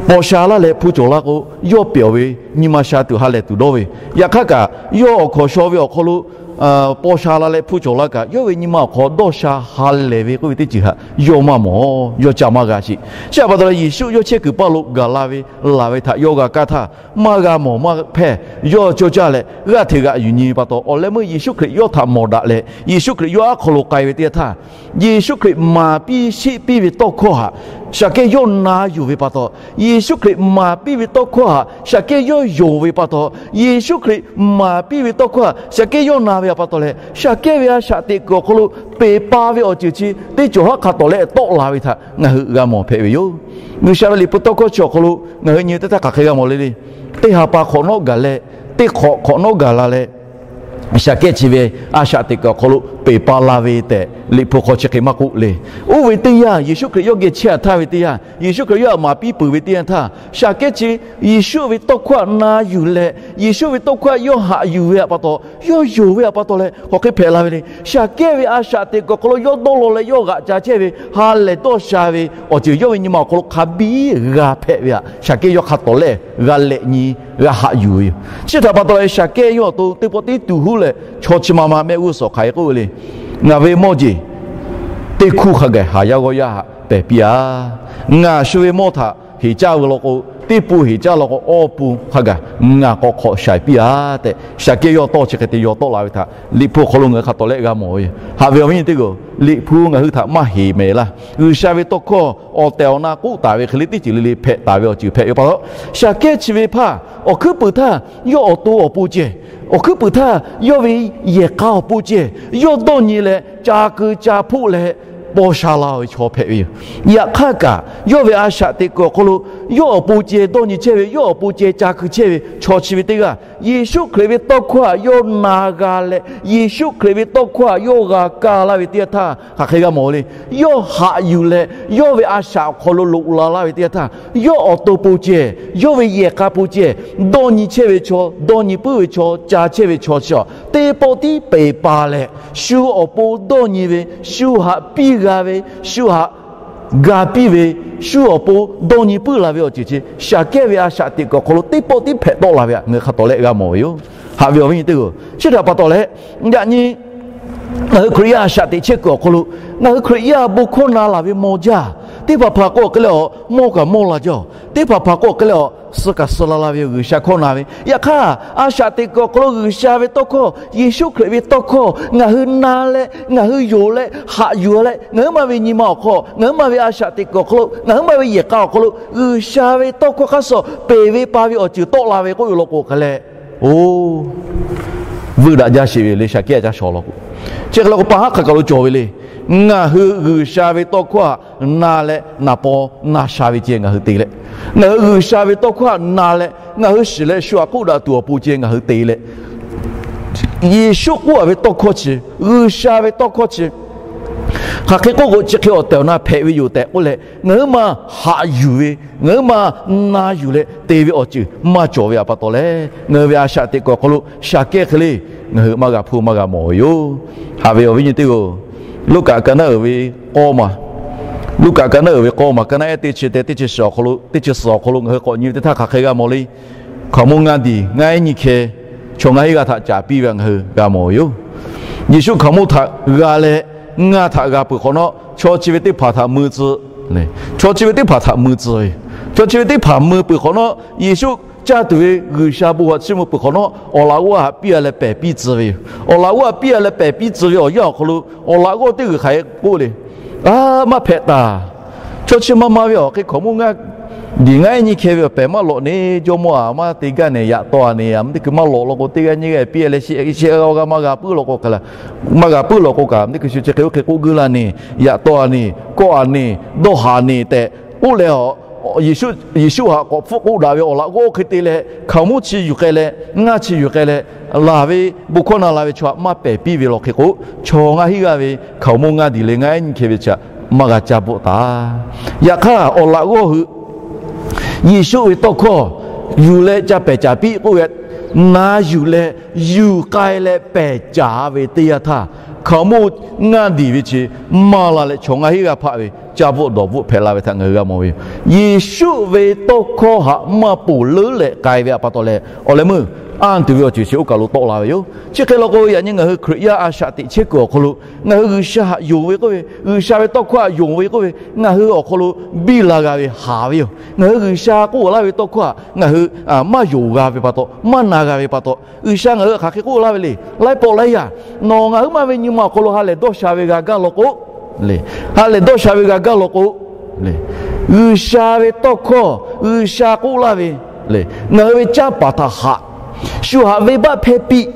paw sha laˇ leh hpu cawˬ la k'o, yawˇ pehˬ ve nyi ma sha tuˬ ha lehˬ tuˬ dawˇ ve. Yaꞈ hk'aˇ kaꞈ, yawˇ awˬ hkawnˍ shaw ve awˬ hk'aw lo paw sha la leh hpu cawˬ la kaꞈ, yawˇ ve nyi ma awˬ hk'aw dawˇ sha ha lehˬ ve k'oˆ ve teˇ ceuˬ htaꞈ yawˇ maˇ mawˬ, yawˇ ca maˇ g'a sheˍ. Chi htaꞈ pa taw leh, Yeˍsuˆ yawˇ chehˇ kuiˬ paˇ lo gaˬ la ve, laˬ ve htaꞈ yawˇ g'a kaˇ htaˇ, maˇ g'a mawˬ maˇ hpehˇ, yawˇ cawˇ caˇ leh g'aˇ hteꞈ g'aꞈ yuˬ nyi ve pa taw, awˬ leh meuˇ Yeˍsuˆ Hkriꞈ yawˇ htaꞈ mawˬ daꞈ leh, Yeˍsuˆ Hkriꞈ yawˇ aˉ hk'aw lo k'ai ve teˇ yanˇ htaˇ, Yeˍsuˆ Hkriꞈ maˍ piˇ sheˆ piˇ ve tawˇ hkawˇ htaꞈ Shaˍkehˇ yawˇ na yuˬ ve pa taw, Yeˍsuˆ Hkriꞈ maˍ piˇ ve tawˇ hkawˇ htaꞈ Shaˍkehˇ yawˇ yonˍ ve pa taw, Yeˍsuˆ Hkriꞈ maˍ piˇ ve tawˇ hkawˇ htaꞈ Shaˍkehˇ yawˇ na ve pa taw leh, Shaˍkehˇ ve a shaꞈ teꞈ kuiˬ awˬ hk'aw lo peˬ pa ve awˬ ceuˬ chi teˇ cawˬ haˉ hk'a tawˍ leh tawˆ la ve htaꞈ ngaˬ hui g'a mawˬ hpehꞈ ve yoˬ. G'uiˬsha ve Liꞈ hpu tawˇ hkawˇ chi awˬ hk'aw lo ngaˬ hui nyi teˇ htaˇ hk'aˬ hk'e g'a mawˬ le le. Teˇ ha pa hk'awꞈ nawˉ gaˬ leh, teˇ hk'awꞈ hk'awꞈ nawˉ gaˬ la leh, Shaˍkehˇ chi ve a shaꞈ teꞈ kuiˬ awˬ hk'aw lo peˬ pa la ve tehꞈ Liꞈ hpu hk'aw chi hk'e maˇ k'oˆ le. Oˇ ve teˇ yanˇ, Yeˍsuˆ Hkriꞈ yawˇ geh chehˇ htaˇ ve teˇ yanˇ, Yeˍsuˆ Hkriꞈ yawˇ htaꞈ maˍ piˇ peuˬ ve teˇ yanˇ htaˇ, Shaˍkehˇ chi Yeˍsuˆ ve tawˇ hkawˇ htaꞈ na yuˬ leh, Yeˍsuˆ ve tawˇ hkawˇ htaꞈ yawˇ haꞈ yuˬ ve htaꞈ pa taw, yawˇ yonˍ ve htaꞈ pa taw leh, hk'aˬ hk'e hpehꞈ la ve le. Shaˍkehˇ ve a shaꞈ teꞈ kuiˬ awˬ hk'aw lo yawˇ dawˇ law leh yawˇ g'aꞈ ca chehˇ ve ha lehˬ dawˇ sha ve awˬ ceuˬ yawˇ ve nyi ma awˬ hk'aw lo hk'a biˇ g'a hpehꞈ ve htaꞈ Shaˍkehˇ yawˇ hk'a tawˍ lehˆ g'a lehꞈ nyi, g'a haꞈ yuˬ ve yoˬ. Chi htaꞈ pa taw leh, Shaˍkehˇ yawˇ awˬ to teˇ pawˆ teˇ tuˬ huˉ leh chaw chi ma ma mehˆ g'uˇ suhˍ hk'aˬ hk'e k'oˆ ve le. Ngaˬ ve mawˇ jeˬ teˇ hkuˇ hk'a gaˬ haˍ yaˇ g'awˇ yaˇ htaꞈ pehˬ piˇ-a. Ngaˬ shu ve mawˇ htaꞈ heˍ caˇ ve law k'o, teˇ pun heˍ caˇ law k'o, awˇ pun hk'a gaˬ ngaˬ k'awꞈ hk'awꞈ shaiˍ piˇ-a tehꞈ, Shaˍkehˇ yawˇ tawˇ chi hk'e te yaw tawˆ la ve htaꞈ Liꞈ hpu awˬ hk'aw lo ngaˬ hui hk'a tawˍ lehˆ g'a mawˬ ve yoˬ. Haꞈ ve awˬ viˉ nyi teˇ g'aˇ, Liꞈ hpu ngaˬ hui htaꞈ maˇ heˍ mehˍ laˇ. G'uiˬsha ve tawˇ hkawˇ awˬ tehˬ awˬ na k'oˆ taˍ ve hk'e le teˇ ceuˬ le le hpehꞈ taˍ ve awˬ ceuˬ hpehꞈ ve pa taw, Shaˍkehˇ chi ve hpaˇ awˬ hkuiˉ puiˍ htaˇ yawˇ awˬ to awˬ pon ceh, awˬ hkuiˉ puiˍ htaˇ yawˇ ve yehˬ k'a awˬ pon ceh, yawˇ dawˇ nyi leh ca keu ca hpoˆ leh paw sha la ve chaw hpehꞈ ve yoˬ. Yaꞈ hk'aˇ kaꞈ, yawˇ ve a shaꞈ teꞈ kuiˬ awˬ hk'aw lo yawˇ awˬ pon ceh dawˇ nyi chehˇ ve, yawˇ awˬ pon ceh ca hkui chehˇ ve chaw chi ve teˇ g'aˇ, Yeˍsuˆ Hkriꞈ ve tawˇ hkawˇ htaꞈ yawˇ na g'a leh, Yeˍsuˆ Hkriꞈ ve tawˇ hkawˇ htaꞈ yawˇ g'a kaˇ laˇ ve teˇ yanˇ htaˇ hk'aˬ hk'e g'a mawˬ le. Yawˇ haꞈ yuˬ leh yawˇ ve a shaꞈ awˬ hk'aw lo loꞈ la laˇ ve teˇ yanˇ htaˇ, yawˇ awˬ to pon ceh, yawˇ ve yehˬ k'a pon ceh, dawˇ nyi chehˇ ve chaw, dawˇ nyi puiˉ ve chaw, ca chehˇ ve chaw chi a teˇ pawˆ tiˉ peˬ pa leh, shu awˬ pon dawˇ nyi ve, shu haꞈ piˇ g'a ve, shu haꞈ ga piˇ ve, shu awˬ pon dawˇ nyi puiˉ la ve awˬ ceuˬ chi Saˍkehˇ ve a shaꞈ teꞈ kuiˬ awˬ hk'aw lo teˇ pawˆ tiˉ hpehꞈ tawˆ la ve htaꞈ ngaˬ hui hk'a tawˍ leh g'a mawˬ ve yoˬ. Haꞈ ve awˬ viˉ nyi teˇ g'aˇ, chi htaꞈ pa taw leh, yaꞈ nyi ngaˬ hui Hkriꞈ yaˇ a shaꞈ teꞈ chehˇ kuiˬ awˬ hk'aw lo, ngaˬ hui Hkriꞈ yaˇ bon hkawˇ na laˬ ve maw jaˇ. Teˇ hpaˍ hpaˍ k'o hk'e leh a, mawˇ kaꞈ mawˇ la jaˇ. Teˇ hpaˍ hpaˍ k'o hk'e leh a, suh kaꞈ suh la la ve G'uiˬsha hkawˇ na ve. Yaꞈ hk'aˇ, a shaꞈ teꞈ kuiˬ awˬ hk'aw lo G'uiˬsha ve tawˇ hkawˇ, Yeˍsuˆ Hkriꞈ ve tawˇ hkawˇ ngaˬ hui na leh, ngaˬ hui yonˍ leh, haꞈ yuˬ leh, ngaˬ huiˉ ma ve nyi ma awˬ hk'aw, ngaˬ huiˉ ma ve a shaꞈ teꞈ kuiˬ awˬ hk'aw lo, ngaˬ huiˉ ma ve yehˬ k'a awˬ hk'aw lo G'uiˬsha ve tawˇ hkawˇ hk'aˇ suh peˬ ve pa ve awˬ ceuˬ tawˆ la ve k'oˆ ve law k'o hk'e leh, oˇ, vuiˇ daꞈ jaˇ sheˍ ve le, Saˍkehˇ a caˇ shawˍ law k'o, chi hk'e law k'o pa haˉ hk'aˬ kaˬ lo cawˬ ve le. Ngaˬ hui G'uiˬsha ve tawˇ hkawˇ htaꞈ na leh naˍ paw na sha ve ceh ngaˬ hui te leh, ngaˬ hui G'uiˬsha ve tawˇ hkawˇ htaꞈ na leh ngaˬ hui shiˍ leh shu htaꞈ k'oˆ daꞈ tuˬ awˬ pon ceh ngaˬ hui te leh, Yeˍsuˆ k'oˆ a ve tawˇ hkawˇ chi, G'uiˬsha ve tawˇ hkawˇ chi, hk'aˬ hk'e k'oˆ k'o chi hk'e awˬ tehˬ awˬ na hpehꞈ ve yoˬ tehꞈ k'oˆ leh, ngaˬ huiˉ ma haꞈ yuˬ ve, ngaˬ huiˉ ma na yuˬ leh te ve awˬ ceuˬ maˇ cawˬ ve htaꞈ pa taw leh, ngaˬ hui ve a shaꞈ teꞈ kuiˬ awˬ hk'aw lo Saˍkehˇ hk'e le, ngaˬ hui maˇ g'a hpuˇ maˇ g'a mawˬ ve yoˬ. Haꞈ ve awˬ viˉ nyi teˇ g'aˇ, Luˉkaꞈ ka naˉ uiˍ ve k'awˇ maˬ, Luˉkaꞈ ka naˉ uiˍ ve k'awˇ maˬ, ka naˉ ehˉ teˇ chi teh teˇ chi suhˍ awˬ hk'aw lo, teˇ chi suhˍ awˬ hk'aw lo ngaˬ hui k'awꞈ nyi ve teˇ htaˇ hk'aˬ hk'e g'a mawˬ le. Hkaoˍmonˇ ngaˇ diˬ ngaˇ ehˉ nyiˇ hkeh, chaw ngaˇ hinˉ g'aˇ htaꞈ caˍ piˇ ve htaꞈ ngaˬ hui g'a mawˬ ve yoˬ. Yeˍsuˆ hkaoˍmonˇ htaꞈ g'a leh, ngaˇ htaꞈ g'a peuˬ hk'awꞈ nawˉ, chaw chi ve teˇ hpaˍ htaꞈ mui tcuh, chaw chi ve teˇ hpaˍ htaꞈ mui tcuh ve, chaw chi ve teˇ hpaˍ mui peuˬ hk'awꞈ nawˉ, Yeˍsuˆ caˇ tuˬ ve G'uiˬsha bon htaꞈ chiˇ mvuh peuˬ hk'awꞈ nawˉ, awˬ laꞈ g'awˇ htaꞈ piˇ a leh pehˬ piˇ tcuh ve yoˬ. Awˬ laꞈ g'awˇ htaꞈ piˇ a leh pehˬ piˇ tcuh ve awˬ yanˇ awˬ hk'aw lo, awˬ laꞈ g'awˇ teˇ g'uiˬ hk'aˬ hk'e k'oˆ le. A, maˇ hpehꞈ taˍ. Chaw chi ma ma ve awˬ hk'e hkaoˍmonˇ ngaˇ diˬ ngaˇ ehˉ nyiˇ hkeh ve awˬ pehˍ maˇ lawꞈ ne, jawˇmawˇ-aˬ, maˇ te gaˇ nehˬ, yaꞈ taw-a nehˬ, a, teˇ hkui maˇ lawꞈ law k'o teˇ g'aˇ nyiˇ g'aˇ piˇ leh, shehˆ g'aˇ g'aˇ maˇ g'a puiˉ law k'o kaꞈ, maˇ g'a puiˉ law k'o kaꞈ, teˇ hkui shu chi hk'e oˇ hk'e k'oˆ guiˇ laˇ nehˬ, yaꞈ taw-a nehˬ, kawˆ-a nehˬ, dawˇ haˍ nehˬ tehꞈ k'oˆ leh, Yeˍsuˆ htaꞈ k'awꞈ hpfuhˆ k'oˆ daꞈ ve awˬ laꞈ g'awˇ hk'e te leh, hkaoˍmonˇ chi yuˬ k'ai leh, ngaˇ chi yuˬ k'ai leh, laˬ ve bon hkawˇ na la ve chaw htaꞈ maˇ pehˬ piˇ ve law hk'e k'o, chaw ngaˇ hinˉ g'aˇ ve hkaoˍmonˇ ngaˇ diˬ leh ngaˇ ehˉ nyiˇ hkeh ve chi htaꞈ maˇ g'a caˇ bvuhꞈ taˍ. Yaꞈ hk'aˇ, awˬ laꞈ g'awˇ hui Yeˍsuˆ ve tawˇ hkawˇ yuˬ leh ca pehˬ caˍ piˇ k'oˆ ve, na yuˬ leh yuˬ k'ai leh pehˬ caˍ ve teˇ yanˇ htaˇ, hkaoˍmonˇ ngaˇ diˬ ve chi maˇ la leh chaw ngaˇ hinˉ g'aˇ hpaˆ ve caˇ bvuhꞈ dawˬ bvuhꞈ hpehꞈ la ve htaꞈ ngaˬ hui g'a mawˬ ve yoˬ. Yeˍsuˆ ve tawˇ hkawˇ htaꞈ maˇ ponˬ leuˉ leh k'ai ve htaꞈ pa taw leh, awˬ leh meuˇ anˇ tuˬ ve awˬ ceuˬ chi oˇ kaˬ lo tawˆ la ve yoˬ. Chi hk'e law k'o, yaꞈ nyi ngaˬ hui Hkriꞈ yaˇ a shaꞈ teꞈ chehˇ kuiˬ awˬ hk'aw lo ngaˬ hui G'uiˬsha htaꞈ yonˍ ve k'oˆ ve, G'uiˬsha ve tawˇ hkawˇ htaꞈ yonˍ ve k'oˆ ve, ngaˬ hui awˬ hk'aw lo biˇ la g'a ve haˍ ve yoˬ. Ngaˬ hui G'uiˬsha k'oˆ laˇ ve tawˇ hkawˇ htaꞈ ngaˬ hui maˇ yonˍ g'a ve pa taw, maˇ na g'a ve pa taw, G'uiˬsha ngaˬ hui htaꞈ hk'aˬ hk'e k'oˆ laˇ ve le. Laiˉ pawˆ laiˉ yaˇ, nawˬ ngaˬ huiˉ ma ve nyi ma awˬ hk'aw lo ha lehˬ dawˇ sha ve g'a gaˇ law k'o, le, ha lehˬ dawˇ sha ve g'a gaˇ law k'o, le, G'uiˬsha ve tawˇ hkawˇ, G'uiˬsha k'oˆ laˇ ve, le, ngaˬ hui ve canˇ paˍ htaꞈ haꞈ, shu htaꞈ venˇbaˆ hpehˇ piˇ.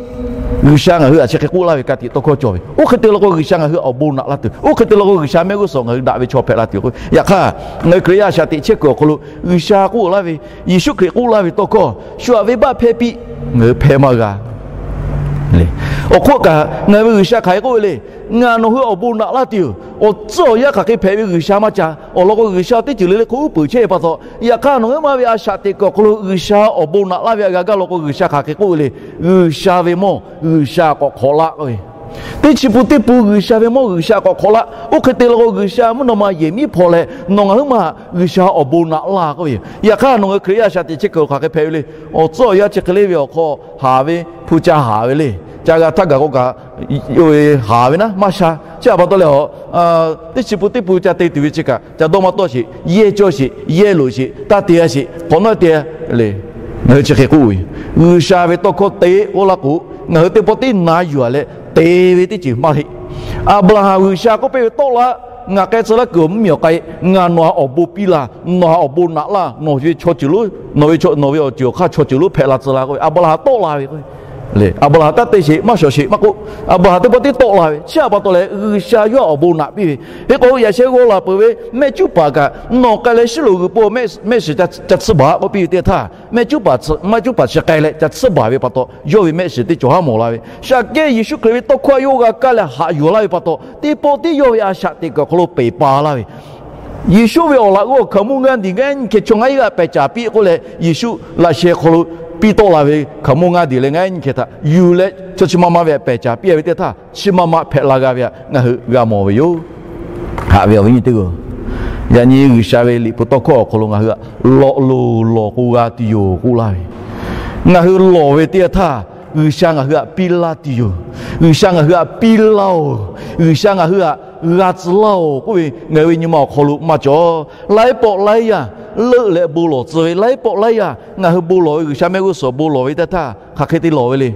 G'uiˬsha ngaˬ hui htaꞈ chi hk'e k'oˆ laˇ ve ka tiꞈ tawˇ hkawˇ cawˬ ve. Oˇ hk'e te law k'o, G'uiˬsha ngaˬ hui awˬ bon naꞈ laˇ tuˬ, oˇ hk'e te law k'o, G'uiˬsha mehˆ g'uˇ suhˍ ngaˬ hui daꞈ ve chaw hpehꞈ la tuˬ. Yaꞈ hk'aˇ, ngaˬ hui Hkriꞈ yaˇ a shaꞈ teꞈ chehˇ kuiˬ awˬ hk'aw lo G'uiˬsha k'oˆ laˇ ve, Yeˍsuˆ Hkriꞈ k'oˆ laˇ ve tawˇ hkawˇ shu htaꞈ venˇbaˆ hpehˇ piˇ, ngaˬ hui hpehˇ maˇ g'a. Awˬ hk'oˆ kaꞈ ngaˬ hui ve G'uiˬsha hk'aˬ hk'e k'oˆ ve le. Ngaˬ nawˬ hui awˬ bon naꞈ laˇ tuˬ yoˬ. Awˬ tcuhˉ awˬ yanˇ hk'aˬ hk'e hpehꞈ ve G'uiˬsha maˇ ca. Awˬ lawn k'o, G'uiˬsha teˇ ceuˬ le le hk'oˆ uˉ peunˍ chehˇ ve pa taw, yaꞈ hk'aˇ nawˬ huiˉ ma ve a shaꞈ teꞈ kuiˬ awˬ hk'aw lo G'uiˬsha awˬ bon naꞈ laˇ ve htaꞈ g'a gaˇ law k'o, G'uiˬsha hk'aˬ hk'e k'oˆ ve le. G'uiˬsha ve mawˇ G'uiˬsha k'awꞈ hk'awꞈ laˇ k'oˆ ve, teˇ chi pun teˇ pun G'uiˬsha ve mawˇ G'uiˬsha k'awꞈ hk'awꞈ laˇ. Oˇ hk'e te law k'o, G'uiˬsha mvuhˇ naw ma yehˬ miˉ hpaw leh nawˬ ngaˬ huiˉ ma G'uiˬsha awˬ bon naꞈ laˇ k'oˆ ve yoˬ. Yaꞈ hk'aˇ, nawˬ ngaˬ hui Hkriꞈ yaˇ a shaꞈ teꞈ chehˇ kuiˬ hk'aˬ hk'e hpehꞈ ve le. Awˬ tcuhˉ awˬ yanˇ chi hk'e le ve awˬ hk'aw haˍ ve, hpu ca haˍ ve le. Ca g'a htaˇ gaˬ k'o kaꞈ, haˍ ve naˉ maˇ sha. Chi htaꞈ pa taw leh, teˇ chi pun teˇ pun ca te tuˬ ve chi kaꞈ, ca dawˇ maˇ tawˆ sheˍ, yehˇ cawˇ sheˍ, yehˇ loꞈ sheˍ, taˇ te-a sheˍ, hk'awꞈ nawˉ te le. Ngaˬ hui chi hk'e k'oˆ ve, G'uiˬsha ve tawˇ hkawˇ te k'oˆ laˇ k'o, ngaˬ hui teˇ pawˆ teˇ na yuˬ-a leh te ve teˇ ceuˬ maˇ heˆ. Aˍbraˍhanˍ G'uiˬsha k'oˆ piˇ ve, Tawˆ laˇ, ngaˬ k'ai tcuh laˇ kuiˬ awˬ mvuhˇmiˬ awˬ k'ai, ngaˬ nawˬ htaꞈ awˬ bon piˇ laˇ, nawˬ htaꞈ awˬ bon naꞈ laˇ, nawˬ ve chaw ceuˬ lonˉ, nawˬ ve chaw, nawˬ ve awˬ ceuˬ awˬ hk'aˇ chaw ceuˬ lonˉ hpehꞈ la tcuh laˇ k'oˆ ve, Aˍbraˍhanˍ tawˆ la ve k'o, Aˍbraˍhanˍ taˇ te sheˍ maˇ shawˍ sheˍ maˇ k'oˆ, Aˍbraˍhanˍ teˇ pawˆ tiˉ tawˆ la ve, chi a pa taw leh G'uiˬsha yawˇ awˬ bon naꞈ piˇ ve. Hk'e k'o, yaꞈ sheh g'aw laˬ peuˬ ve mehˆ cuˉ paˍ kaꞈ nawˬ k'ai leh shiˉ loˍ g'uiˬ po mehˆ shiˍ ca tsuhˇ baˬ k'oˆ piˇ ve teˇ htaˇ, mehˆ cuˉ paˍ, mehˆ cuˉ paˍ chi k'ai leh ca tsuhˇ baˬ ve pa taw, yawˇ ve mehˆ shiˍ teˇ cawˬ haˉ mawˬ la ve. Shaˍ kehˇ Yeˍsuˆ Hkriꞈ ve tawˇ hkawˇ yawˇ g'a kaˇ leh haꞈ yuˬ laˇ ve pa taw, teˇ pawˆ tiˉ yawˇ ve a shaꞈ teꞈ kuiˬ awˬ hk'aw lo peˬ pa laˇ ve. Yeˍsuˆ ve awˬ laꞈ g'awˇ hkaoˍmonˇ ngaˇ diˬ ngaˇ nyi hkeh chaw ngaˇ iˉ g'aˇ pehˬ caˍ piˇ k'oˆ leh, Yeˍsuˆ laꞈ sheh hk'aw lo piˇ tawˆ la ve hkaoˍmonˇ ngaˇ diˬ leh ngaˇ iˉ nyi hkeh htaꞈ yuˬ leh chaw chi ma ma ve htaꞈ pehˬ caˍ piˇ ve teˇ htaˇ, chi ma ma hpehꞈ la g'a ve htaꞈ ngaˬ hui g'a mawˬ ve yoˬ. Haꞈ ve awˬ viˉ nyi teˇ hpaˍ-oˬ, yaꞈ nyi G'uiˬsha ve Liꞈ hpu tawˇ hkawˇ awˬ hk'aw lo ngaˬ hui htaꞈ lawꞈ loˍ lawˬ k'o g'a tuˬ yoˬ k'oˆ laˇ ve. Ngaˬ hui lawˬ ve teˇ yanˇ htaˇ, G'uiˬsha ngaˬ hui htaꞈ piˇ laˇ tuˬ yoˬ. G'uiˬsha ngaˬ hui htaꞈ piˇ laˇ-oˬ. G'uiˬsha ngaˬ hui htaꞈ g'a tcuh laˇ-oˬ k'oˆ ve, ngaˬ hui ve nyi ma awˬ hk'aw lo maˇ cawˬ. Laiˉ pawˆ laiˉ yaˇ leuˆ leh bon lawˬ tcuh ve, laiˉ pawˆ laiˉ yaˇ ngaˬ hui bon lawˬ ve, G'uiˬsha mehˆ g'uˇ suhˍ bon lawˬ ve teˇ htaˇ, hk'aˬ hk'e te lawˬ ve le.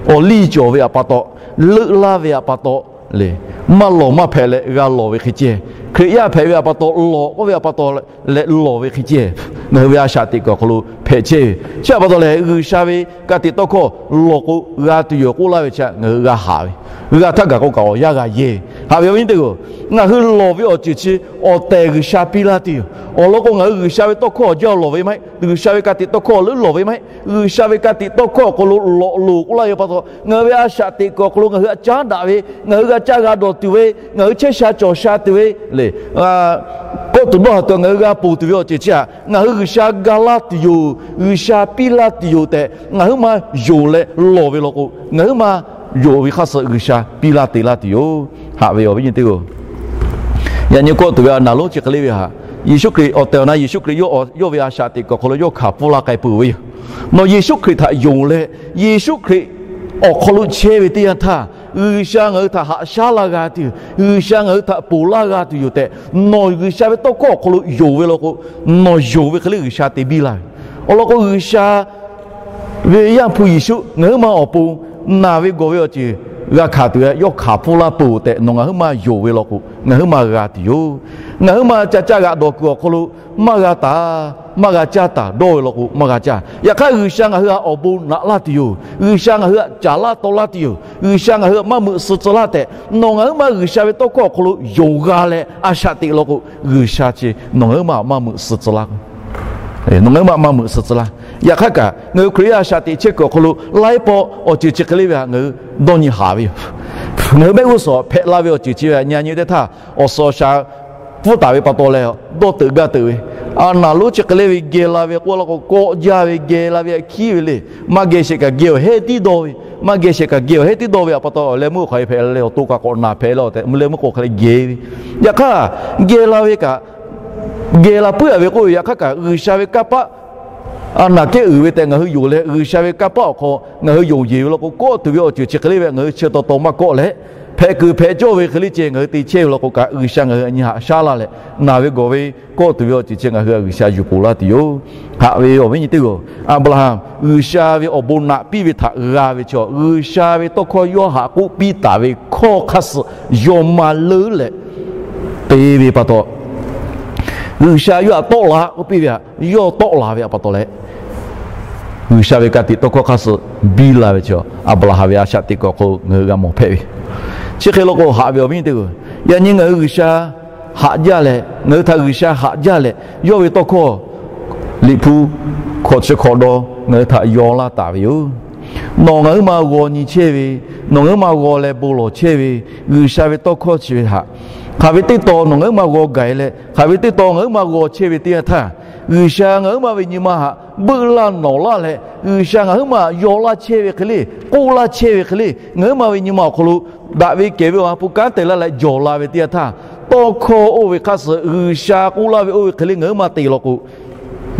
Awˬ liˇ cawˬ ve htaꞈ pa taw, leuˆ laˇ ve htaꞈ pa taw le, maˇ lawˬ maˇ hpehꞈ leh g'a lawˬ ve hk'e ceh, Hkriꞈ yaˇ hpehꞈ ve htaꞈ pa taw lawˬ k'oˆ ve htaꞈ pa taw leh lawˬ ve hk'e ceh, ngaˬ hui ve a shaꞈ teꞈ kuiˬ awˬ hk'aw lo hpehꞈ chehˇ ve. Chi htaꞈ pa taw leh, G'uiˬsha ve ka tiꞈ tawˇ hkawˇ lawˬ k'o g'a tuˬ yoˬ k'oˆ laˇ ve chi htaꞈ ngaˬ hui g'a haꞈ ve. G'a htaˇ gaˬ k'o kaꞈ awˬ yanˇ g'a yehˇ ve. Haꞈ ve awˬ viˉ nyi teˇ hpaˍ-oˬ, ngaˬ hui lawˬ ve awˬ ceuˬ chi awˬ tehˬ G'uiˬsha piˇ laˇ tuˬ yoˬ. Awˬ lawn k'o, ngaˬ hui G'uiˬsha ve tawˇ hkawˇ awˬ jaˇ lawˬ ve maˇ heˆ. G'uiˬsha ve ka tiꞈ tawˇ hkawˇ leuˉ lawˬ ve maˇ heˆ. G'uiˬsha ve ka tiꞈ tawˇ hkawˇ awˬ hk'aw lo lawꞈ loˍ k'oˆ laˇ ve pa taw, ngaˬ hui ve a shaꞈ teꞈ kuiˬ awˬ hk'aw lo ngaˬ hui htaꞈ caˉ daꞈ ve, ngaˬ hui g'a caˇ g'a dawˬ tuˬ ve, ngaˬ hui chehˇ sha cawˬ sha tuˬ ve le, kawˆ tuˬ dawˇ ha tuˬ ngaˬ hui g'a ponˬ tuˬ ve awˬ ceuˬ chi htaꞈ ngaˬ hui G'uiˬsha ga laˇ tuˬ yoˬ, G'uiˬsha piˇ laˇ tuˬ yoˬ tehꞈ ngaˬ huiˉ ma yonˍ leh lawˬ ve law k'o, ngaˬ huiˉ ma yonˍ ve hk'aˇ suh G'uiˬsha piˇ laˇ te laˇ tuˬ yoˬ. Haꞈ ve awˬ viˉ nyi teˇ hpaˍ-oˬ, yaꞈ nyi kawˆ tuˬ ve a naˍ lonˉ chi hk'e le ve htaꞈ, Yeˍsuˆ Hkriꞈ awˬ tehˬ awˬ na Yeˍsuˆ Hkriꞈ yawˇ ve a shaꞈ teꞈ kuiˬ awˬ hk'aw lo yawˇ hkanˍ pfuhˇ laˇ k'ai peuˬ ve yoˬ. Nawˬ Yeˍsuˆ Hkriꞈ htaꞈ yonˍ leh, Yeˍsuˆ Hkriꞈ awˬ hk'aw lo chehˇ ve teˇ yanˇ htaˇ, G'uiˬsha ngaˬ hui htaꞈ haꞈ shaˉ laˇ g'a tuˬ yoˬ, G'uiˬsha ngaˬ hui htaꞈ ponˬ laˇ g'a tuˬ yoˬ tehꞈ nawˬ G'uiˬsha ve tawˇ hkawˇ awˬ hk'aw lo yonˍ ve law k'o, nawˬ yonˍ ve hk'e le G'uiˬsha te biˇ laˇ ve. Awˬ lawn k'o, G'uiˬsha ve Yaˇ hpu Yeˍsuˆ ngaˬ huiˉ ma awˬ pon naˬ ve gawˬ ve awˬ ceuˬ g'a hkanˍ tuˬ ve yawˇ hkanˍ pfuhˇ laˇ peuˬ tehꞈ nawˬ ngaˬ huiˉ ma yonˍ ve law k'o, ngaˬ huiˉ ma g'a tuˬ yoˬ. Ngaˬ huiˉ ma ca caˇ g'aꞈ dawˬ kuiˬ awˬ hk'aw lo maˇ g'a taˍ, maˇ g'a caˇ taˍ dawˇ ve law k'o, maˇ g'a caˇ. Yaꞈ hk'aˇ, G'uiˬsha ngaˬ hui htaꞈ awˬ bon naꞈ laˇ tuˬ yoˬ. G'uiˬsha ngaˬ hui htaꞈ caˍ laˇ taw laˇ tuˬ yoˬ. G'uiˬsha ngaˬ hui htaꞈ maˇ meuꞈ suh tcuh laˇ tehꞈ nawˬ ngaˬ huiˉ ma G'uiˬsha ve tawˇ hkawˇ awˬ hk'aw lo yonˍ g'a leh a shaꞈ teꞈ law k'o, G'uiˬsha chi nawˬ ngaˬ huiˉ ma htaꞈ maˇ meuꞈ suh tcuh laˇ nawˬ ngaˬ huiˉ ma maˇ meuꞈ suh tcuh laˇ. Yaꞈ hk'aˇ kaꞈ, ngaˬ hui Hkriꞈ yaˇ a shaꞈ teꞈ chehˇ kuiˬ awˬ hk'aw lo laiˉ pawˆ awˬ ceuˬ chi hk'e le ve htaꞈ ngaˬ hui dawˇ nyi haˍ ve yoˬ. Ngaˬ hui mehˆ g'uˇ suhˍ hpehꞈ la ve awˬ ceuˬ chi ve htaꞈ nyi nyi teˇ htaˇ, awˬ suhˍ awˬ shaˍ pfuhˇ taˍ ve pa taw leh dawˇ teuꞈ gaˇ teuꞈ ve, a naˍ lonˉ chi hk'e le ve geh la ve k'oˆ laˇ k'o, kawˆ jaˇ ve geh la ve htaꞈ hkiˉ ve le. Maˇ geh sheˍ kaꞈ geh awˬ hehˉ tiˉ dawˇ ve, maˇ geh sheˍ kaꞈ geh awˬ hehˉ tiˉ dawˇ ve htaꞈ pa taw, awˬ leh meuˇ hk'aw hpehꞈ la leh awˬ to kaꞈ k'awꞈ naˬ hpehꞈ la tehꞈ mvuhˇ leh meuˇ k'o hk'a leh geh ve. Yaꞈ hk'aˇ, geh la ve kaꞈ geh la puiˉ a ve k'oˆ ve, yaꞈ hk'aˇ kaꞈ G'uiˬsha ve kanˇ paˆ a naˍ kehˉ uiˍ ve tehꞈ ngaˬ hui yonˍ leh, G'uiˬsha ve kanˇ paˆ awˬ hk'aw ngaˬ hui yonˍ yeˬ ve law k'o, kawˆ tuˬ ve awˬ ceuˬ chi hk'e le ve ngaˬ hui chi taw taw maˇ kawˆ leh, hpehꞈ kuiˬ hpehꞈ cawˇ ve hk'e le ceh ngaˬ hui te chehˇ ve law k'o kaꞈ, G'uiˬsha ngaˬ hui nyi haꞈ shaˉ laˇ leh, naˬ ve gawˬ ve kawˆ tuˬ ve awˬ ceuˬ chi ngaˬ hui G'uiˬsha yuˬ poˬ laˇ tuˬ yoˬ. Haꞈ ve awˬ viˉ nyi teˇ g'aˇ, Aˍbraˍhanˍ G'uiˬsha ve awˬ bon naꞈ piˇ ve htaꞈ g'a ve chi, G'uiˬsha ve tawˇ hkawˇ yawˇ haꞈ k'oˆ piˇ taˍ ve hkawˇ hk'aˇ suh yawˇ maˇ leuˉ leh te ve pa taw, G'uiˬsha yawˇ htaꞈ tawˆ la k'oˆ piˇ ve htaꞈ yawˇ tawˆ la ve htaꞈ pa taw leh, G'uiˬsha ve ka tiꞈ tawˇ hkawˇ hk'aˇ suh biˇ la ve chi, Aˍbraˍhanˍ ve a shaꞈ teꞈ kuiˬ awˬ hk'aw lo ngaˬ hui g'a mawˬ hpehꞈ ve. Chi hk'e law k'o, haꞈ ve awˬ viˉ nyi teˇ g'aˇ, yaꞈ nyi ngaˬ hui G'uiˬsha haꞈ jaˇ leh, ngaˬ hui htaꞈ G'uiˬsha haꞈ jaˇ leh, yawˇ ve tawˇ hkawˇ Liꞈ hpu hkawꞈ chi hkawꞈ dawˇ ngaˬ hui htaꞈ yaw laˇ taˍ ve yoˬ. Nawˬ ngaˬ huiˉ ma g'aw nyi chehˇ ve, nawˬ ngaˬ huiˉ ma g'aw leh bon lawˬ chehˇ ve G'uiˬsha ve tawˇ hkawˇ chi ve htaꞈ, hk'aˬ ve teˇ taw nawˬ ngaˬ huiˉ ma g'aw gaˬ leh, hk'aˬ ve teˇ taw ngaˬ huiˉ ma g'aw chehˇ ve teˇ yanˇ htaˇ, G'uiˬsha ngaˬ huiˉ ma ve nyi ma htaꞈ beuˆ laˇ nawˬ laˇ leh, G'uiˬsha ngaˬ huiˉ ma yaw laˇ chehˇ ve hk'e le, k'oˆ laˇ chehˇ ve hk'e le, ngaˬ huiˉ ma ve nyi ma awˬ hk'aw lo daꞈ ve kehˬ ve awˬ ha hpu kanˉ te laˇ leh jawˬ la ve teˇ yanˇ htaˇ, tawˇ hkawˇ oˇ ve hk'aˇ suh G'uiˬsha k'oˆ laˇ ve oˇ ve hk'e le ngaˬ huiˉ ma te law k'o,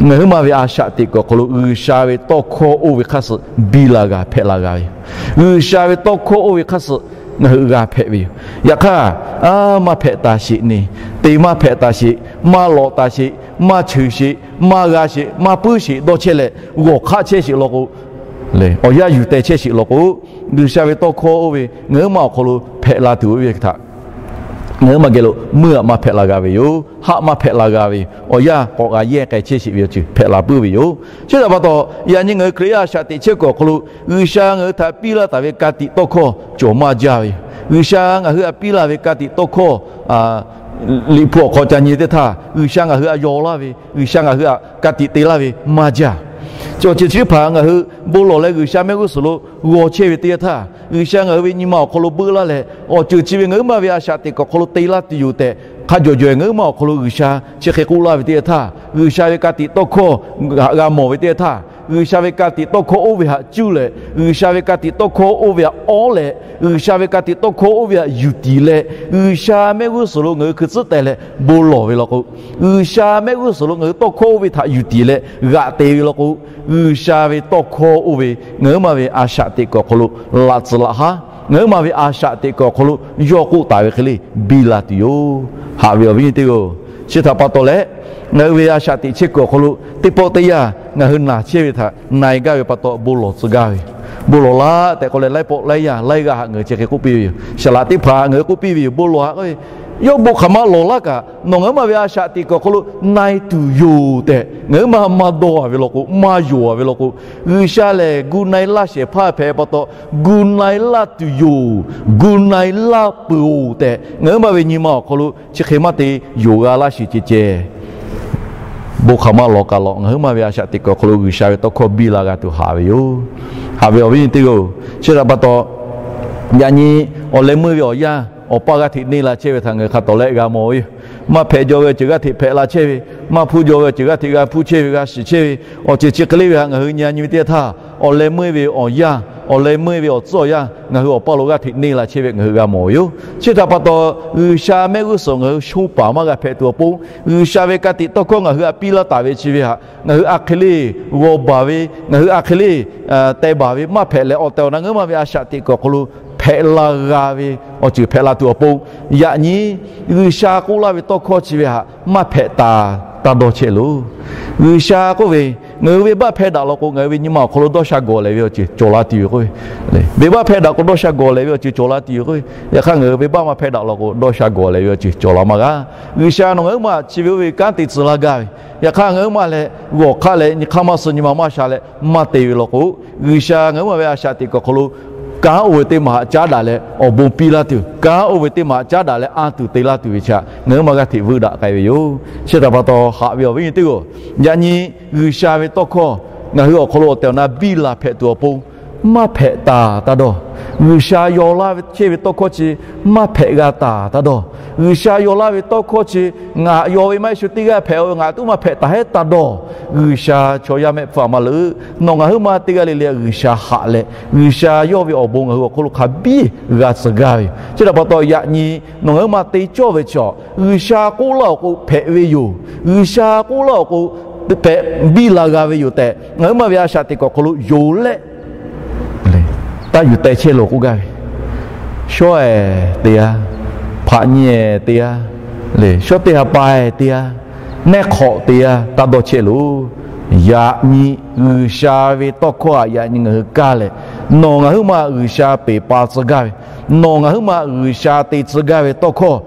ngaˬ huiˉ ma ve a shaꞈ teꞈ kuiˬ awˬ hk'aw lo G'uiˬsha ve tawˇ hkawˇ oˇ ve hk'aˇ suh biˇ la g'a hpehꞈ la g'a ve yoˬ. G'uiˬsha ve tawˇ hkawˇ oˇ ve hk'aˇ suh ngaˬ hui g'a hpehꞈ ve yoˬ. Yaꞈ hk'aˇ, a maˇ hpehꞈ taˍ sheˍ ne, te maˇ hpehꞈ taˍ sheˍ, maˇ lawꞈ taˍ sheˍ, maˇ cheuˬ sheˍ, maˇ g'a sheˍ, maˇ puiˉ sheˍ dawˇ chehˇ leh g'awˬ hk'aˆ chehˇ sheˍ law k'o, awˬ yanˇ yuˬ teh chehˇ sheˍ law k'o, G'uiˬsha ve tawˇ hkawˇ oˇ ve ngaˬ huiˉ ma awˬ hk'aw lo hpehꞈ la tuˬ oˇ ve htaꞈ ngaˬ hui maˇ geh lo meuˇ aꞈ maˇ hpehꞈ la g'a ve yoˬ. Haˆ maˇ hpehꞈ la g'a ve yoˬ. Awˬ yanˇ k'awꞈ g'a yehˇ k'ai chehˇ sheˍ ve awˬ ceuˬ hpehꞈ la puiˉ ve yoˬ. Chi htaꞈ pa taw, yaꞈ nyi ngaˬ hui Hkriꞈ yaˇ a shaꞈ teꞈ chehˇ kuiˬ awˬ hk'aw lo G'uiˬsha ngaˬ hui htaꞈ piˇ laˇ taˍ ve ka tiꞈ tawˇ hkawˇ cawˬ maˇ jaˇ ve yoˬ. G'uiˬsha ngaˬ hui htaꞈ piˇ laˇ ve ka tiꞈ tawˇ hkawˇ, Liꞈ hpu awˬ hk'aw ca nyi teˇ htaˇ, G'uiˬsha ngaˬ hui htaꞈ yaw laˇ ve, G'uiˬsha ngaˬ hui htaꞈ ka tiꞈ te laˇ ve maˇ jaˇ. Chi awˬ ceuˬ chi teˇ hpaˍ ngaˬ hui bon lawˬ leh G'uiˬsha mehˆ g'uˇ suhˍ lo g'aw chehˇ ve teˇ yanˇ htaˇ, G'uiˬsha ngaˬ hui ve nyi ma awˬ hk'aw lo beuˆ laˇ leh, awˬ ceuˬ chi ve ngaˬ huiˉ maˇ ve a shaꞈ teꞈ kuiˬ awˬ hk'aw lo te laˇ tuˬ yoˬ tehꞈ, hk'a jawˬ jawˬ ngaˬ huiˉ maˇ awˬ hk'aw lo G'uiˬsha chi hk'e k'oˆ laˇ ve teˇ yanˇ htaˇ, G'uiˬsha ve ka tiꞈ tawˇ hkawˇ htaꞈ g'a mawˬ ve teˇ yanˇ htaˇ, G'uiˬsha ve ka tiꞈ tawˇ hkawˇ oˇ ve htaꞈ cuˇ leh, G'uiˬsha ve ka tiꞈ tawˇ hkawˇ oˇ ve htaꞈ awˉ leh, G'uiˬsha ve ka tiꞈ tawˇ hkawˇ oˇ ve htaꞈ yuˬ tiˍ leh, G'uiˬsha mehˆ g'uˇ suhˍ lo ngaˬ hui hkui tcuhˉ teh leh bon lawˬ ve law k'o, G'uiˬsha mehˆ g'uˇ suhˍ lo ngaˬ hui tawˇ hkawˇ oˇ ve htaꞈ yuˬ tiˍ leh g'aꞈ te ve law k'o, G'uiˬsha ve tawˇ hkawˇ oˇ ve ngaˬ huiˉ maˇ ve a shaꞈ teꞈ kuiˬ awˬ hk'aw lo laꞈ tcuhˍ laꞈ haˉ, ngaˬ huiˉ maˇ ve a shaꞈ teꞈ kuiˬ awˬ hk'aw lo yawˇ k'oˆ taˍ ve hk'e le biˇ la tuˬ yoˬ. Haꞈ ve awˬ viˉ nyi teˇ g'aˇ-oˬ, chi htaꞈ pa taw leh, ngaˬ hui ve a shaꞈ teꞈ chehˇ kuiˬ awˬ hk'aw lo teˇ pawˆ teˇ yanˇ ngaˬ hui naˬ chehˇ ve htaꞈ na e gaˇ ve pa taw bon lawˬ tcuh gaˇ ve, bon lawˬ laˇ tehꞈ k'oˆ leh laiˉ pawˆ laiˉ yanˇ laiˉ g'aˇ htaꞈ ngaˬ hui chi hk'e k'oˆ piˇ ve yoˬ. Saˍ laꞈ teˇ hpaˍ ngaˬ hui k'oˆ piˇ ve yoˬ, bon lawˬ haꞈ k'oˆ ve, yawˇ bon hk'aˬ ma lawˬ laˇ kaꞈ nawˬ ngaˬ huiˉ maˇ ve a shaꞈ teꞈ kuiˬ awˬ hk'aw lo na e tuˬ yoˬ tehꞈ ngaˬ huiˉ maˇ maˇ dawˇ a ve law k'o, maˇ yonˍ a ve law k'o, G'uiˬsha lehˬ gu na e laˇ shehˍ hpaˇ hpehꞈ pa taw, gu na e laˇ tuˬ yoˬ, gu na e laˇ peuˬ-oˬ tehꞈ ngaˬ huiˉ maˇ ve nyi ma awˬ hk'aw lo chi hk'e maˇ te yonˍ g'a laˇ sheˍ ceh ceh. Bon hk'aˬ ma lawˬ kaꞈ lawˬ, ngaˬ huiˉ maˇ ve a shaꞈ teꞈ kuiˬ awˬ hk'aw lo G'uiˬsha ve tawˇ hkawˇ biˇ la g'a tuˬ haꞈ ve yoˬ. Haꞈ ve awˬ viˉ nyi teˇ g'aˇ-oˬ, chi htaꞈ pa taw, yaꞈ nyi awˬ leh meuˇ ve awˬ yanˇ awˬ paˇ g'aˇ hteꞈ neˇ la chehˇ ve htaꞈ ngaˬ hui hk'a tawˍ leh g'a mawˬ ve yoˬ. Maˇ hpehꞈ jaw ve awˬ ceuˬ g'aˇ hteꞈ hpehꞈ la chehˇ ve, maˇ hpuˇ jaw ve awˬ ceuˬ g'aˇ hteꞈ g'a hpuˇ chehˇ ve, g'a shiˍ chehˇ ve, awˬ ceuˬ chi hk'e le ve htaꞈ ngaˬ hui nyi nyi ve teˇ yanˇ htaˇ, awˬ leh meuˇ ve awˬ yanˇ, awˬ leh meuˇ ve awˬ tcuhˉ awˬ yanˇ ngaˬ hui awˬ paˇ lo g'aˇ hteꞈ neˇ la chehˇ ve ngaˬ hui g'a mawˬ ve yoˬ. Chi htaꞈ pa taw, G'uiˬsha mehˆ g'uˇ suhˍ ngaˬ hui shonˇ paˍ maˇ g'a hpehꞈ tuˬ awˬ pon, G'uiˬsha ve ka tiꞈ tawˇ hkawˇ ngaˬ hui htaꞈ piˇ laˇ taˍ ve chi ve htaꞈ ngaˬ hui a hk'e le g'aw baˬ ve, ngaˬ hui a hk'e le teh baˬ ve maˇ hpehꞈ leh, awˬ tehˬ awˬ na ngaˬ huiˉ maˇ ve a shaꞈ teꞈ kuiˬ awˬ hk'aw lo hpehꞈ la g'a ve awˬ ceuˬ hpehꞈ la tuˬ awˬ pon, yaꞈ nyi G'uiˬsha k'oˆ laˇ ve tawˇ hkawˇ chi ve htaꞈ maˇ hpehꞈ taˍ taˇ dawˇ chehˇ loˬ. G'uiˬsha k'oˆ ve, ngaˬ hui venˇbaˆ hpehˇ daꞈ law k'o, ngaˬ hui ve nyi ma awˬ hk'aw lo dawˇ sha gawˬ lehˬ ve awˬ ceuˬ cawˬ la tuˬ yoˬ k'oˆ ve. Venˇbaˆ hpehˇ daꞈ k'o dawˇ sha gawˬ lehˬ ve awˬ ceuˬ cawˬ la tuˬ yoˬ k'oˆ ve. Yaꞈ hk'aˇ, ngaˬ hui venˇbaˆ maˇ hpehˇ daꞈ law k'o, dawˇ sha gawˬ lehˬ ve awˬ ceuˬ cawˬ la maˇ g'a. G'uiˬsha nawˬ ngaˬ huiˉ maˬ chi ve oˇ ve kanˉ te tcuh laˇ gaˇ ve, yaꞈ hk'aˇ, ngaˬ huiˉ maˬ leh g'awˬ hk'aˆ leh nyi hk'aˇ maˇ suh nyi ma maˇ sha leh maˇ te ve law k'o, G'uiˬsha ngaˬ huiˉ maˬ ve a shaꞈ teꞈ kuiˬ awˬ hk'aw lo kanˉ oˇ ve teˇ maˬ htaꞈ caˉ daꞈ leh awˬ bon piˇ laˇ tuˬ, kanˉ oˇ ve teˇ maˬ htaꞈ caˉ daꞈ leh anˇ tuˬ te laˇ tuˬ ve chi htaꞈ ngaˬ huiˉ maˬ g'aˇ hteꞈ vuiˇ daꞈ k'ai ve yoˬ. Chi htaꞈ pa taw, haꞈ ve awˬ viˉ nyi teˇ g'aˇ, yaꞈ nyi G'uiˬsha ve tawˇ hkawˇ ngaˬ hui awˬ hk'aw lo awˬ tehˬ awˬ na biˇ la hpehꞈ tuˬ awˬ pon maˇ hpehꞈ taˍ taˇ dawˇ. G'uiˬsha yaw laˇ ve chehˇ ve tawˇ hkawˇ chi maˇ hpehꞈ g'a taˍ taˇ dawˇ. G'uiˬsha yaw laˇ ve tawˇ hkawˇ chi ngaˬ yaw ve maˇ heˆ shu teˇ g'aˇ hpehꞈ-o ve, ngaˬ tuˉ maˇ hpehꞈ taˍ heˆ taˇ dawˇ. G'uiˬsha chaw yaˇ mehˆ hpfuhˇ a maˇ leuˆ. Nawˬ ngaˬ huiˉ maˬ teˇ g'aˇ le le G'uiˬsha haꞈ leh, G'uiˬsha yawˇ ve awˬ bon ngaˬ hui awˬ hk'oˆ lo hk'a biˇ g'a tcuh gaˇ ve yoˬ. Chi htaꞈ pa taw, yaꞈ nyi nawˬ ngaˬ huiˉ maˬ te cawˇ ve chaw, G'uiˬsha k'oˆ laˇ awˬ k'o hpehꞈ ve yoˬ. G'uiˬsha k'oˆ laˇ awˬ k'o hpehꞈ biˇ la g'a ve yoˬ tehꞈ, ngaˬ huiˉ maˬ ve a shaꞈ teꞈ kuiˬ awˬ hk'aw lo yonˍ leh, taˇ yuˬ teh chehˇ loˬ k'oˆ gaˇ ve, shawˉ-ehˍ te-a, hpaꞈ nyi-ehˍ te-a, le shawˉ teˇ ha pa-ehˍ te-a, nehˆ hk'awꞈ te-a, taˇ dawˇ chehˇ loˬ. Yaꞈ nyi G'uiˬsha ve tawˇ hkawˇ htaꞈ yaꞈ nyi ngaˬ hui kaˇ leh, nawˬ ngaˬ huiˉ maˬ G'uiˬsha peˬ pa tcuh gaˇ ve, nawˬ ngaˬ huiˉ maˬ G'uiˬsha te tcuh gaˇ ve tawˇ hkawˇ,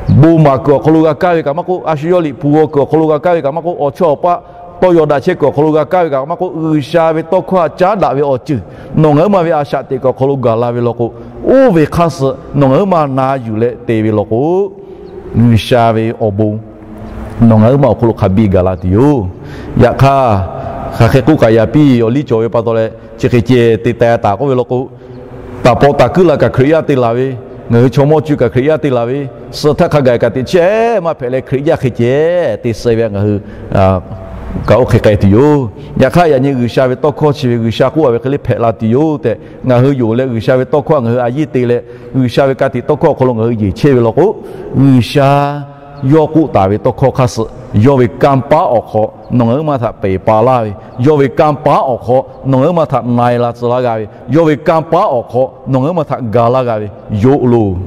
bon maˍ kuiˬ awˬ hk'aw lo g'a kaˇ ve kaꞈ maˇ k'oˆ, a shu yawˇ liꞈ hpu g'aw kuiˬ awˬ hk'aw lo g'a kaˇ ve kaꞈ maˇ k'oˆ, awˬ chawˇ awˬ paˆ tawˇ yaw daꞈ chehˇ kuiˬ awˬ hk'aw lo g'a kaˇ ve kaꞈ maˇ k'oˆ, G'uiˬsha ve tawˇ hkawˇ htaꞈ caˉ daꞈ ve awˬ ceuˬ nawˬ ngaˬ huiˉ maˬ ve a shaꞈ teꞈ kuiˬ awˬ hk'aw lo gaˬ la ve law k'o, oˇ ve hk'aˇ suh nawˬ ngaˬ huiˉ maˬ na yuˬ leh te ve law k'o, G'uiˬsha ve awˬ bon nawˬ ngaˬ huiˉ maˬ awˬ hk'aw lo hk'a biˇ gaˬ la tuˬ yoˬ. Yaꞈ hk'aˇ, hk'aˬ hk'e k'oˆ kaꞈ yaꞈ piˇ, awˬ liˇ cawˬ ve pa taw leh chi hk'e ceh te teh taˍ k'oˆ ve law k'o, taˍ paw taˍ kuiˉ la kaꞈ Hkriꞈ yaˇ te laˬ ve, ngaˬ hui chaw mawˇ cuˇ kaꞈ Hkriꞈ yaˇ te laˬ ve, suh htaˇ hk'a gaˬ kaꞈ teꞈ chehˇ maˇ hpehꞈ leh Hkriꞈ yaˇ hk'e ceh te suh ve ngaˬ hui kaꞈ oˇ hk'e k'ai tuˬ yoˬ. Yaꞈ hk'aˇ, yaꞈ nyi G'uiˬsha ve tawˇ hkawˇ chi ve G'uiˬsha k'oˆ a ve hk'e le hpehꞈ la tuˬ yoˬ tehꞈ ngaˬ hui yonˍ leh, G'uiˬsha ve tawˇ hkawˇ htaꞈ ngaˬ hui a yiˇ te leh, G'uiˬsha ve ka tiꞈ tawˇ hkawˇ awˬ hk'aw lo ngaˬ hui yeˬ chehˇ ve law k'o, G'uiˬsha yawˇ k'oˆ taˍ ve tawˇ hkawˇ hk'aˇ suh yawˇ ve kanˇ paˉ awˬ hk'aw nawˬ ngaˬ huiˉ maˬ htaꞈ peˬ pa laˇ ve, yawˇ ve kanˇ paˉ awˬ hk'aw nawˬ ngaˬ huiˉ maˬ htaꞈ na e la tcuh laˇ g'a ve, yawˇ ve kanˇ paˉ awˬ hk'aw nawˬ ngaˬ huiˉ maˬ htaꞈ ga laˇ g'a ve, yoˬ loˬ.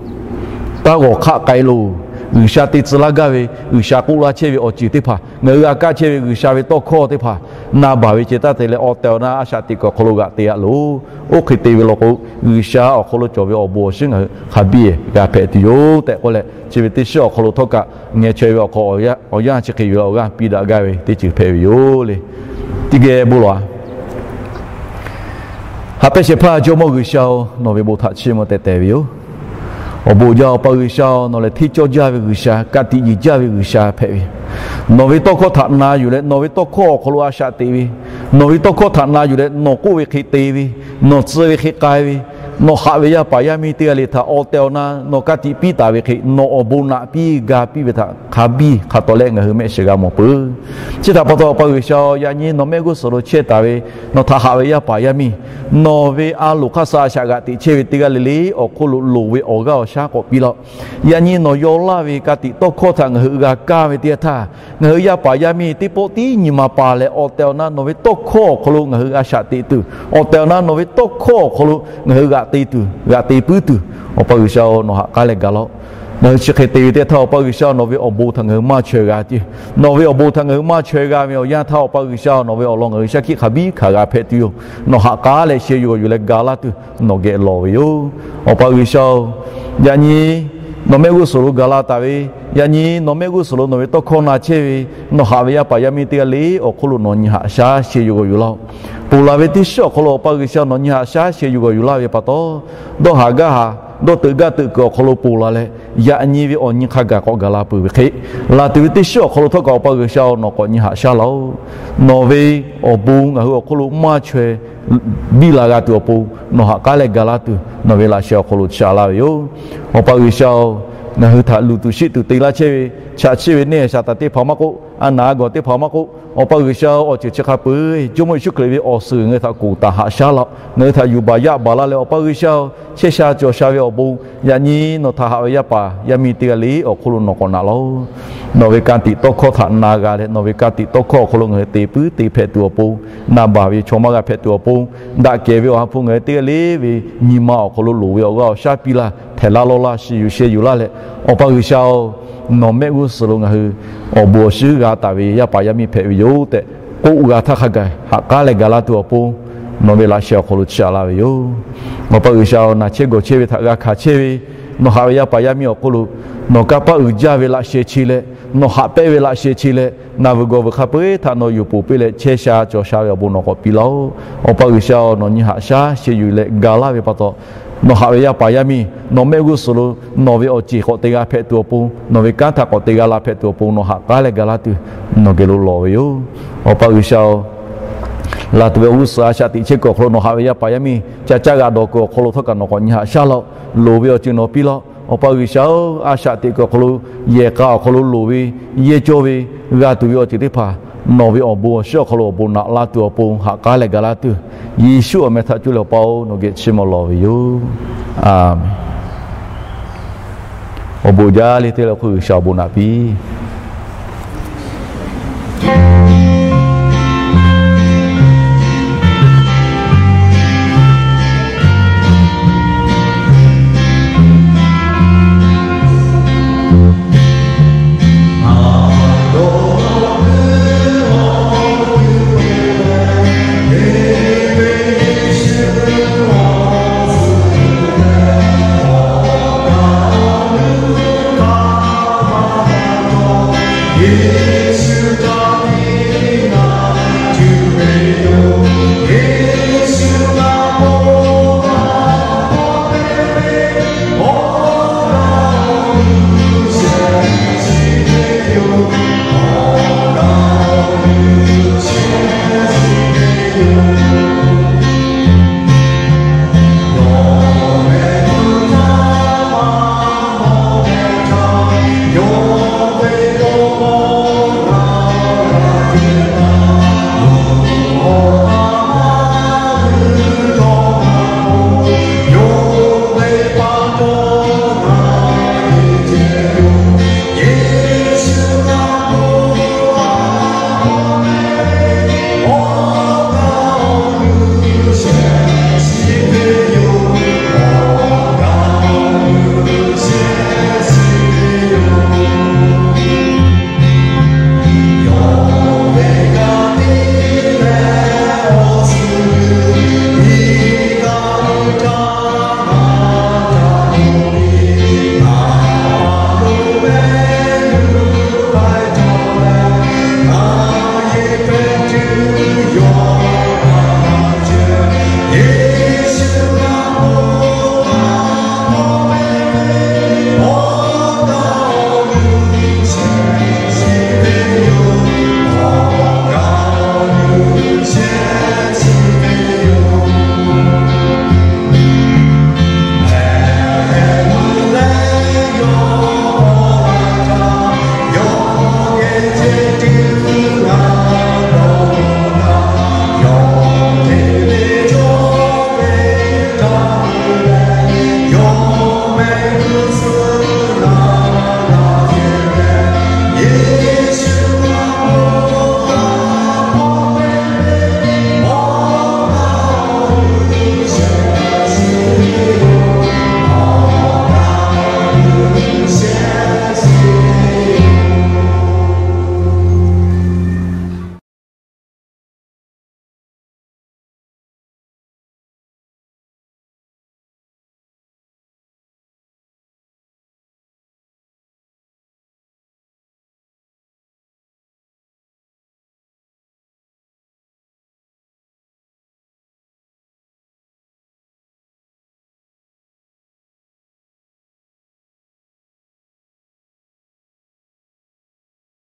Taˇ g'awˬ hk'aˆ k'ai loˬ. G'uiˬsha te tcuh laˇ gaˇ ve, G'uiˬsha k'oˆ laˇ chehˇ ve awˬ ceuˬ teˇ hpaˍ, ngaˬ hui g'a kaˇ chehˇ ve G'uiˬsha ve tawˇ hkawˇ teˇ hpaˍ na baˬ ve ceh taˇ te leh, awˬ tehˬ awˬ na a shaꞈ teꞈ kuiˬ awˬ hk'aw lo g'aꞈ te a loˬ. Oˇ hk'e te ve law k'o, G'uiˬsha awˬ hk'aw lo cawˬ ve awˬ bon awˬ shinˉ ngaˬ hui hk'a biˇ g'a hpehꞈ tuˬ yoˬ tehꞈ k'oˆ leh, chi ve teˇ shiˉ awˬ hk'aw lo htawˇ kaꞈ ngeh chaweh ve awˬ hk'aw awˬ yanˇ chi hk'e yuˬ leh awˬ g'aˇ piˇ daꞈ gaˇ ve teˇ ceuˬ hpehꞈ ve yoˬ le. Teˇ geh bon lawˬ-a. Haꞈ pehnˇ shehˍ hpaˇ Jawˇmawˇ G'uiˬsha-oˬ, nawˬ ve bon htaꞈ chiˇ mvuh tehˬ tehˬ ve yoˬ. Awˬ bon jaˇ Awˬ pa G'uiˬsha-oˬ, nawˬ lehˬ hteˇ cawˇ jaˇ ve G'uiˬsha, ka tiꞈ yeˬ jaˇ ve G'uiˬsha hpehꞈ ve. Nawˬ ve tawˇ hkawˇ htaꞈ na yuˬ leh nawˬ ve tawˇ hkawˇ awˬ hk'aw lo a shaꞈ teꞈ ve, nawˬ ve tawˇ hkawˇ htaꞈ na yuˬ leh nawˬ k'oˆ ve hk'e te ve, nawˬ tcuh ve hk'e k'ai ve, nawˬ haꞈ ve yaˇ paˍ yaˇ miˇ teˇ g'aˇ le htaꞈ awˬ tehˬ awˬ na nawˬ ka tiꞈ piˇ taˍ ve hk'e nawˬ awˬ bon naꞈ piˇ ga piˇ ve htaꞈ hk'a biˇ hk'a taw leh ngaˬ hui mehˆ shiˍ g'a mawˬ peuˬ. Chi htaꞈ pa taw Awˬ pa G'uiˬsha-oˬ, yaꞈ nyi nawˬ mehˆ g'uˇ suhˍ lo chehˇ taˍ ve nawˬ htaꞈ haꞈ ve yaˇ paˍ yaˇ miˇ, nawˬ ve a loˍ hk'aˇ suh a shaꞈ g'aꞈ teꞈ chehˇ ve teˇ g'aˇ le le awˬ hk'oˆ lo loˍ ve awˬ g'aˇ awˬ shaˉ k'awꞈ piˇ laˇ-oˆ. Yaꞈ nyi nawˬ yaw laˇ ve ka tiꞈ tawˇ hkawˇ htaꞈ ngaˬ hui g'a kaˇ ve teˇ yanˇ htaˇ, ngaˬ hui yaˇ paˍ yaˇ miˇ teˇ pawˆ tiˉ nyi ma pa leh awˬ tehˬ awˬ na nawˬ ve tawˇ hkawˇ awˬ hk'aw lo ngaˬ hui a shaꞈ teꞈ tuˬ, awˬ tehˬ awˬ na nawˬ ve tawˇ hkawˇ awˬ hk'aw lo ngaˬ hui g'aꞈ te tuˬ, g'aꞈ te puiˉ tuˬ, Awˬ pa G'uiˬsha-oˬ, nawˬ ha k'aˉ leh ga laˇ-oˆ. Ngaˬ hui chi hk'e te ve teˇ htaˇ, Awˬ pa G'uiˬsha, nawˬ ve awˬ bon htaꞈ ngaˬ hui maˇ chaweh g'a tiˉ. Nawˬ ve awˬ bon htaꞈ ngaˬ hui maˇ chaweh g'a ve awˬ yanˇ htaˇ, Awˬ pa G'uiˬsha, nawˬ ve awˬ lawn ngaˬ hui shaˉ hkiˆ hk'a biˇ hkanˍ g'a hpehꞈ tuˬ yoˬ. Nawˬ ha k'aˉ leh sheh yuˬ g'awˬ yuˬ leh ga laˇ tuˬ nawˬ geh lawˬ ve yoˬ. Awˬ pa G'uiˬsha-oˬ, yaꞈ nyi nawˬ mehˆ g'uˇ suhˍ lo gaˬ la taˍ ve, yaꞈ nyi nawˬ mehˆ g'uˇ suhˍ lo nawˬ ve tawˇ hkawˇ na chehˇ ve, nawˬ haꞈ ve yaˇ paˍ yaˇ miˇ teˇ g'aˇ le awˬ hk'oˆ lo nawˬ nyi haꞈ shaˉ sheh yuˬ g'awˬ yuˬ laˇ-oˆ. Ponˬ laˬ ve teˇ shiˉ awˬ hk'aw lo Awˬ pa G'uiˬsha nawˬ nyi haꞈ shaˉ sheh yuˬ g'awˬ yuˬ laˇ ve pa taw, dawˇ haˍ gaˇ haˍ, dawˇ teuꞈ gaˇ teuꞈ kuiˬ awˬ hk'aw lo ponˬ laˬ leh, yaꞈ nyi ve awˬ nyi hk'a gaˬ k'awꞈ gaˬ la peuˬ ve hk'e, laˬ tuˬ ve teˇ shiˉ awˬ hk'aw lo htawˇ kaꞈ Awˬ pa G'uiˬsha-oˬ, nawˬ k'awꞈ nyi haꞈ shaˉ laˇ-oˆ. Nawˬ ve awˬ bon ngaˬ hui awˬ hk'oˆ lo maˇ chaweh biˇ la g'a tuˬ awˬ pon, nawˬ ha k'aˉ leh ga laˇ tuˬ nawˬ ve laꞈ sheh awˬ hk'aw lo chi a laˇ ve yoˬ. Awˬ pa G'uiˬsha-oˬ, ngaˬ hui htaꞈ luˬ tuˬ shiˆ tuˬ te laˇ chehˇ ve, chaꞈ chiˆ ve neˇ Saˍtanˍ teˇ hpaˍ maˇ k'oˆ, a naˍ a gawˬ teˇ hpaˍ maˇ k'oˆ, Awˬ pa G'uiˬsha-oˬ, awˬ ceuˬ chi hk'a peu-eˬ Jawˇmawˇ Yeˍsuˆ Hkriꞈ ve awˬ suhˍ ngaˬ hui htaꞈ koˍ taˍ haꞈ shaˉ laˇ-oˆ. Ngaˬ hui htaꞈ yuˬ baˬ yaˇ baˬ la leh, Awˬ pa G'uiˬsha-oˬ, chehˇ sha cawˬ sha ve awˬ bon, yaꞈ nyi nawˬ htaꞈ haꞈ ve yaˇ paˍ yaˇ miˇ teˇ g'aˇ le awˬ hk'oˆ lo nawˬ k'awꞈ naꞈ laˇ-oˆ. Nawˬ ve ka tiꞈ tawˇ hkawˇ htaꞈ na g'a leh, nawˬ ve ka tiꞈ tawˇ hkawˇ awˬ hk'aw lo ngaˬ hui te puiˉ te hpehꞈ tuˬ awˬ pon, na baˬ ve chaw maˇ g'a hpehꞈ tuˬ awˬ pon, daꞈ kehˬ ve awˬ ha hpu ngaˬ hui teˇ g'aˇ le ve nyi ma awˬ hk'aw lo loˍ ve awˬ g'aˇ awˬ shaˉ piˇ laˇ, htehˍ laˇ lawˇ laˇ, shiˍ yuˬ sheh yuˬ laˇ leh, Awˬ pa G'uiˬsha-oˬ, nawˬ mehˆ g'uˇ suhˍ lo ngaˬ hui awˬ bon awˬ shinˉ g'a taˍ ve yaˇ paˍ yaˇ miˇ hpehꞈ ve yoˬ tehꞈ k'oˆ g'a htaˇ hk'a gaˬ ha k'aˉ leh ga laˇ tuˬ awˬ pon, nawˬ ve laꞈ sheh awˬ hk'aw lo chi a laˇ ve yoˬ. Awˬ pa G'uiˬsha-oˬ, naˬ chehˇ gawˬ chehˇ ve htaꞈ g'a hkanˍ chehˇ ve, nawˬ haꞈ ve yaˇ paˍ yaˇ miˇ awˬ hk'oˆ lo nawˬ kanˇ paˆ uiˍ jaˇ ve laꞈ sheh chi leh, nawˬ haꞈ pehnˇ ve laꞈ sheh chi leh, na vuiˬ gawˬ vuiˬ hk'a peu-eˬ htaꞈ nawˬ yuˬ poˍ piˇ leh chehˇ sha cawˬ sha ve awˬ bon nawˬ k'awꞈ piˇ laˇ-oˆ. Awˬ pa G'uiˬsha-oˬ, nawˬ nyi haꞈ shaˉ sheh yuˬ leh ga laˇ ve pa taw, nawˬ haꞈ ve yaˇ paˍ yaˇ miˇ nawˬ mehˆ g'uˇ suhˍ lo nawˬ ve awˬ ceˬ k'awꞈ te g'a hpehꞈ tuˬ awˬ pon, nawˬ ve kanˉ htaꞈ k'awꞈ te g'a la hpehꞈ tuˬ awˬ pon nawˬ ha k'aˉ leh ga laˇ tuˬ nawˬ geh lo lawˬ ve yoˬ. Awˬ pa G'uiˬsha-oˬ, laˬ tuˬ ve awˬ g'uˇ suhˍ a shaꞈ teꞈ chehˇ kuiˬ awˬ hk'aw lo nawˬ haꞈ ve yaˇ paˍ yaˇ miˇ ca caˇ g'a dawˬ kuiˬ awˬ hk'aw lo htawˇ kaꞈ nawˬ k'awꞈ nyi haꞈ shaˉ laˇ-oˆ. Loˍ ve awˬ ceuˬ nawˬ piˇ laˇ-oˆ. Awˬ pa G'uiˬsha-oˬ, a shaꞈ teꞈ kuiˬ awˬ hk'aw lo yehˬ k'a awˬ hk'aw lo loˍ ve, yehˇ cawˇ ve, g'a tuˬ ve awˬ ceuˬ teˇ hpaˍ nawˬ ve awˬ bon awˬ shinˉ awˬ hk'aw lo awˬ bon naꞈ la tuˬ awˬ pon ha k'aˉ leh ga laˇ tuˬ, Yeˍsuˆ awˬ meh htaꞈ cuˇ leh Awˬ pa-oˬ, nawˬ geh chiˇ mvuh lawˬ ve yoˬ. Aˬmenˍ. Awˬ bon jaˇ le teˇ le hk'oˆ G'uiˬsha awˬ bon naꞈ piˇ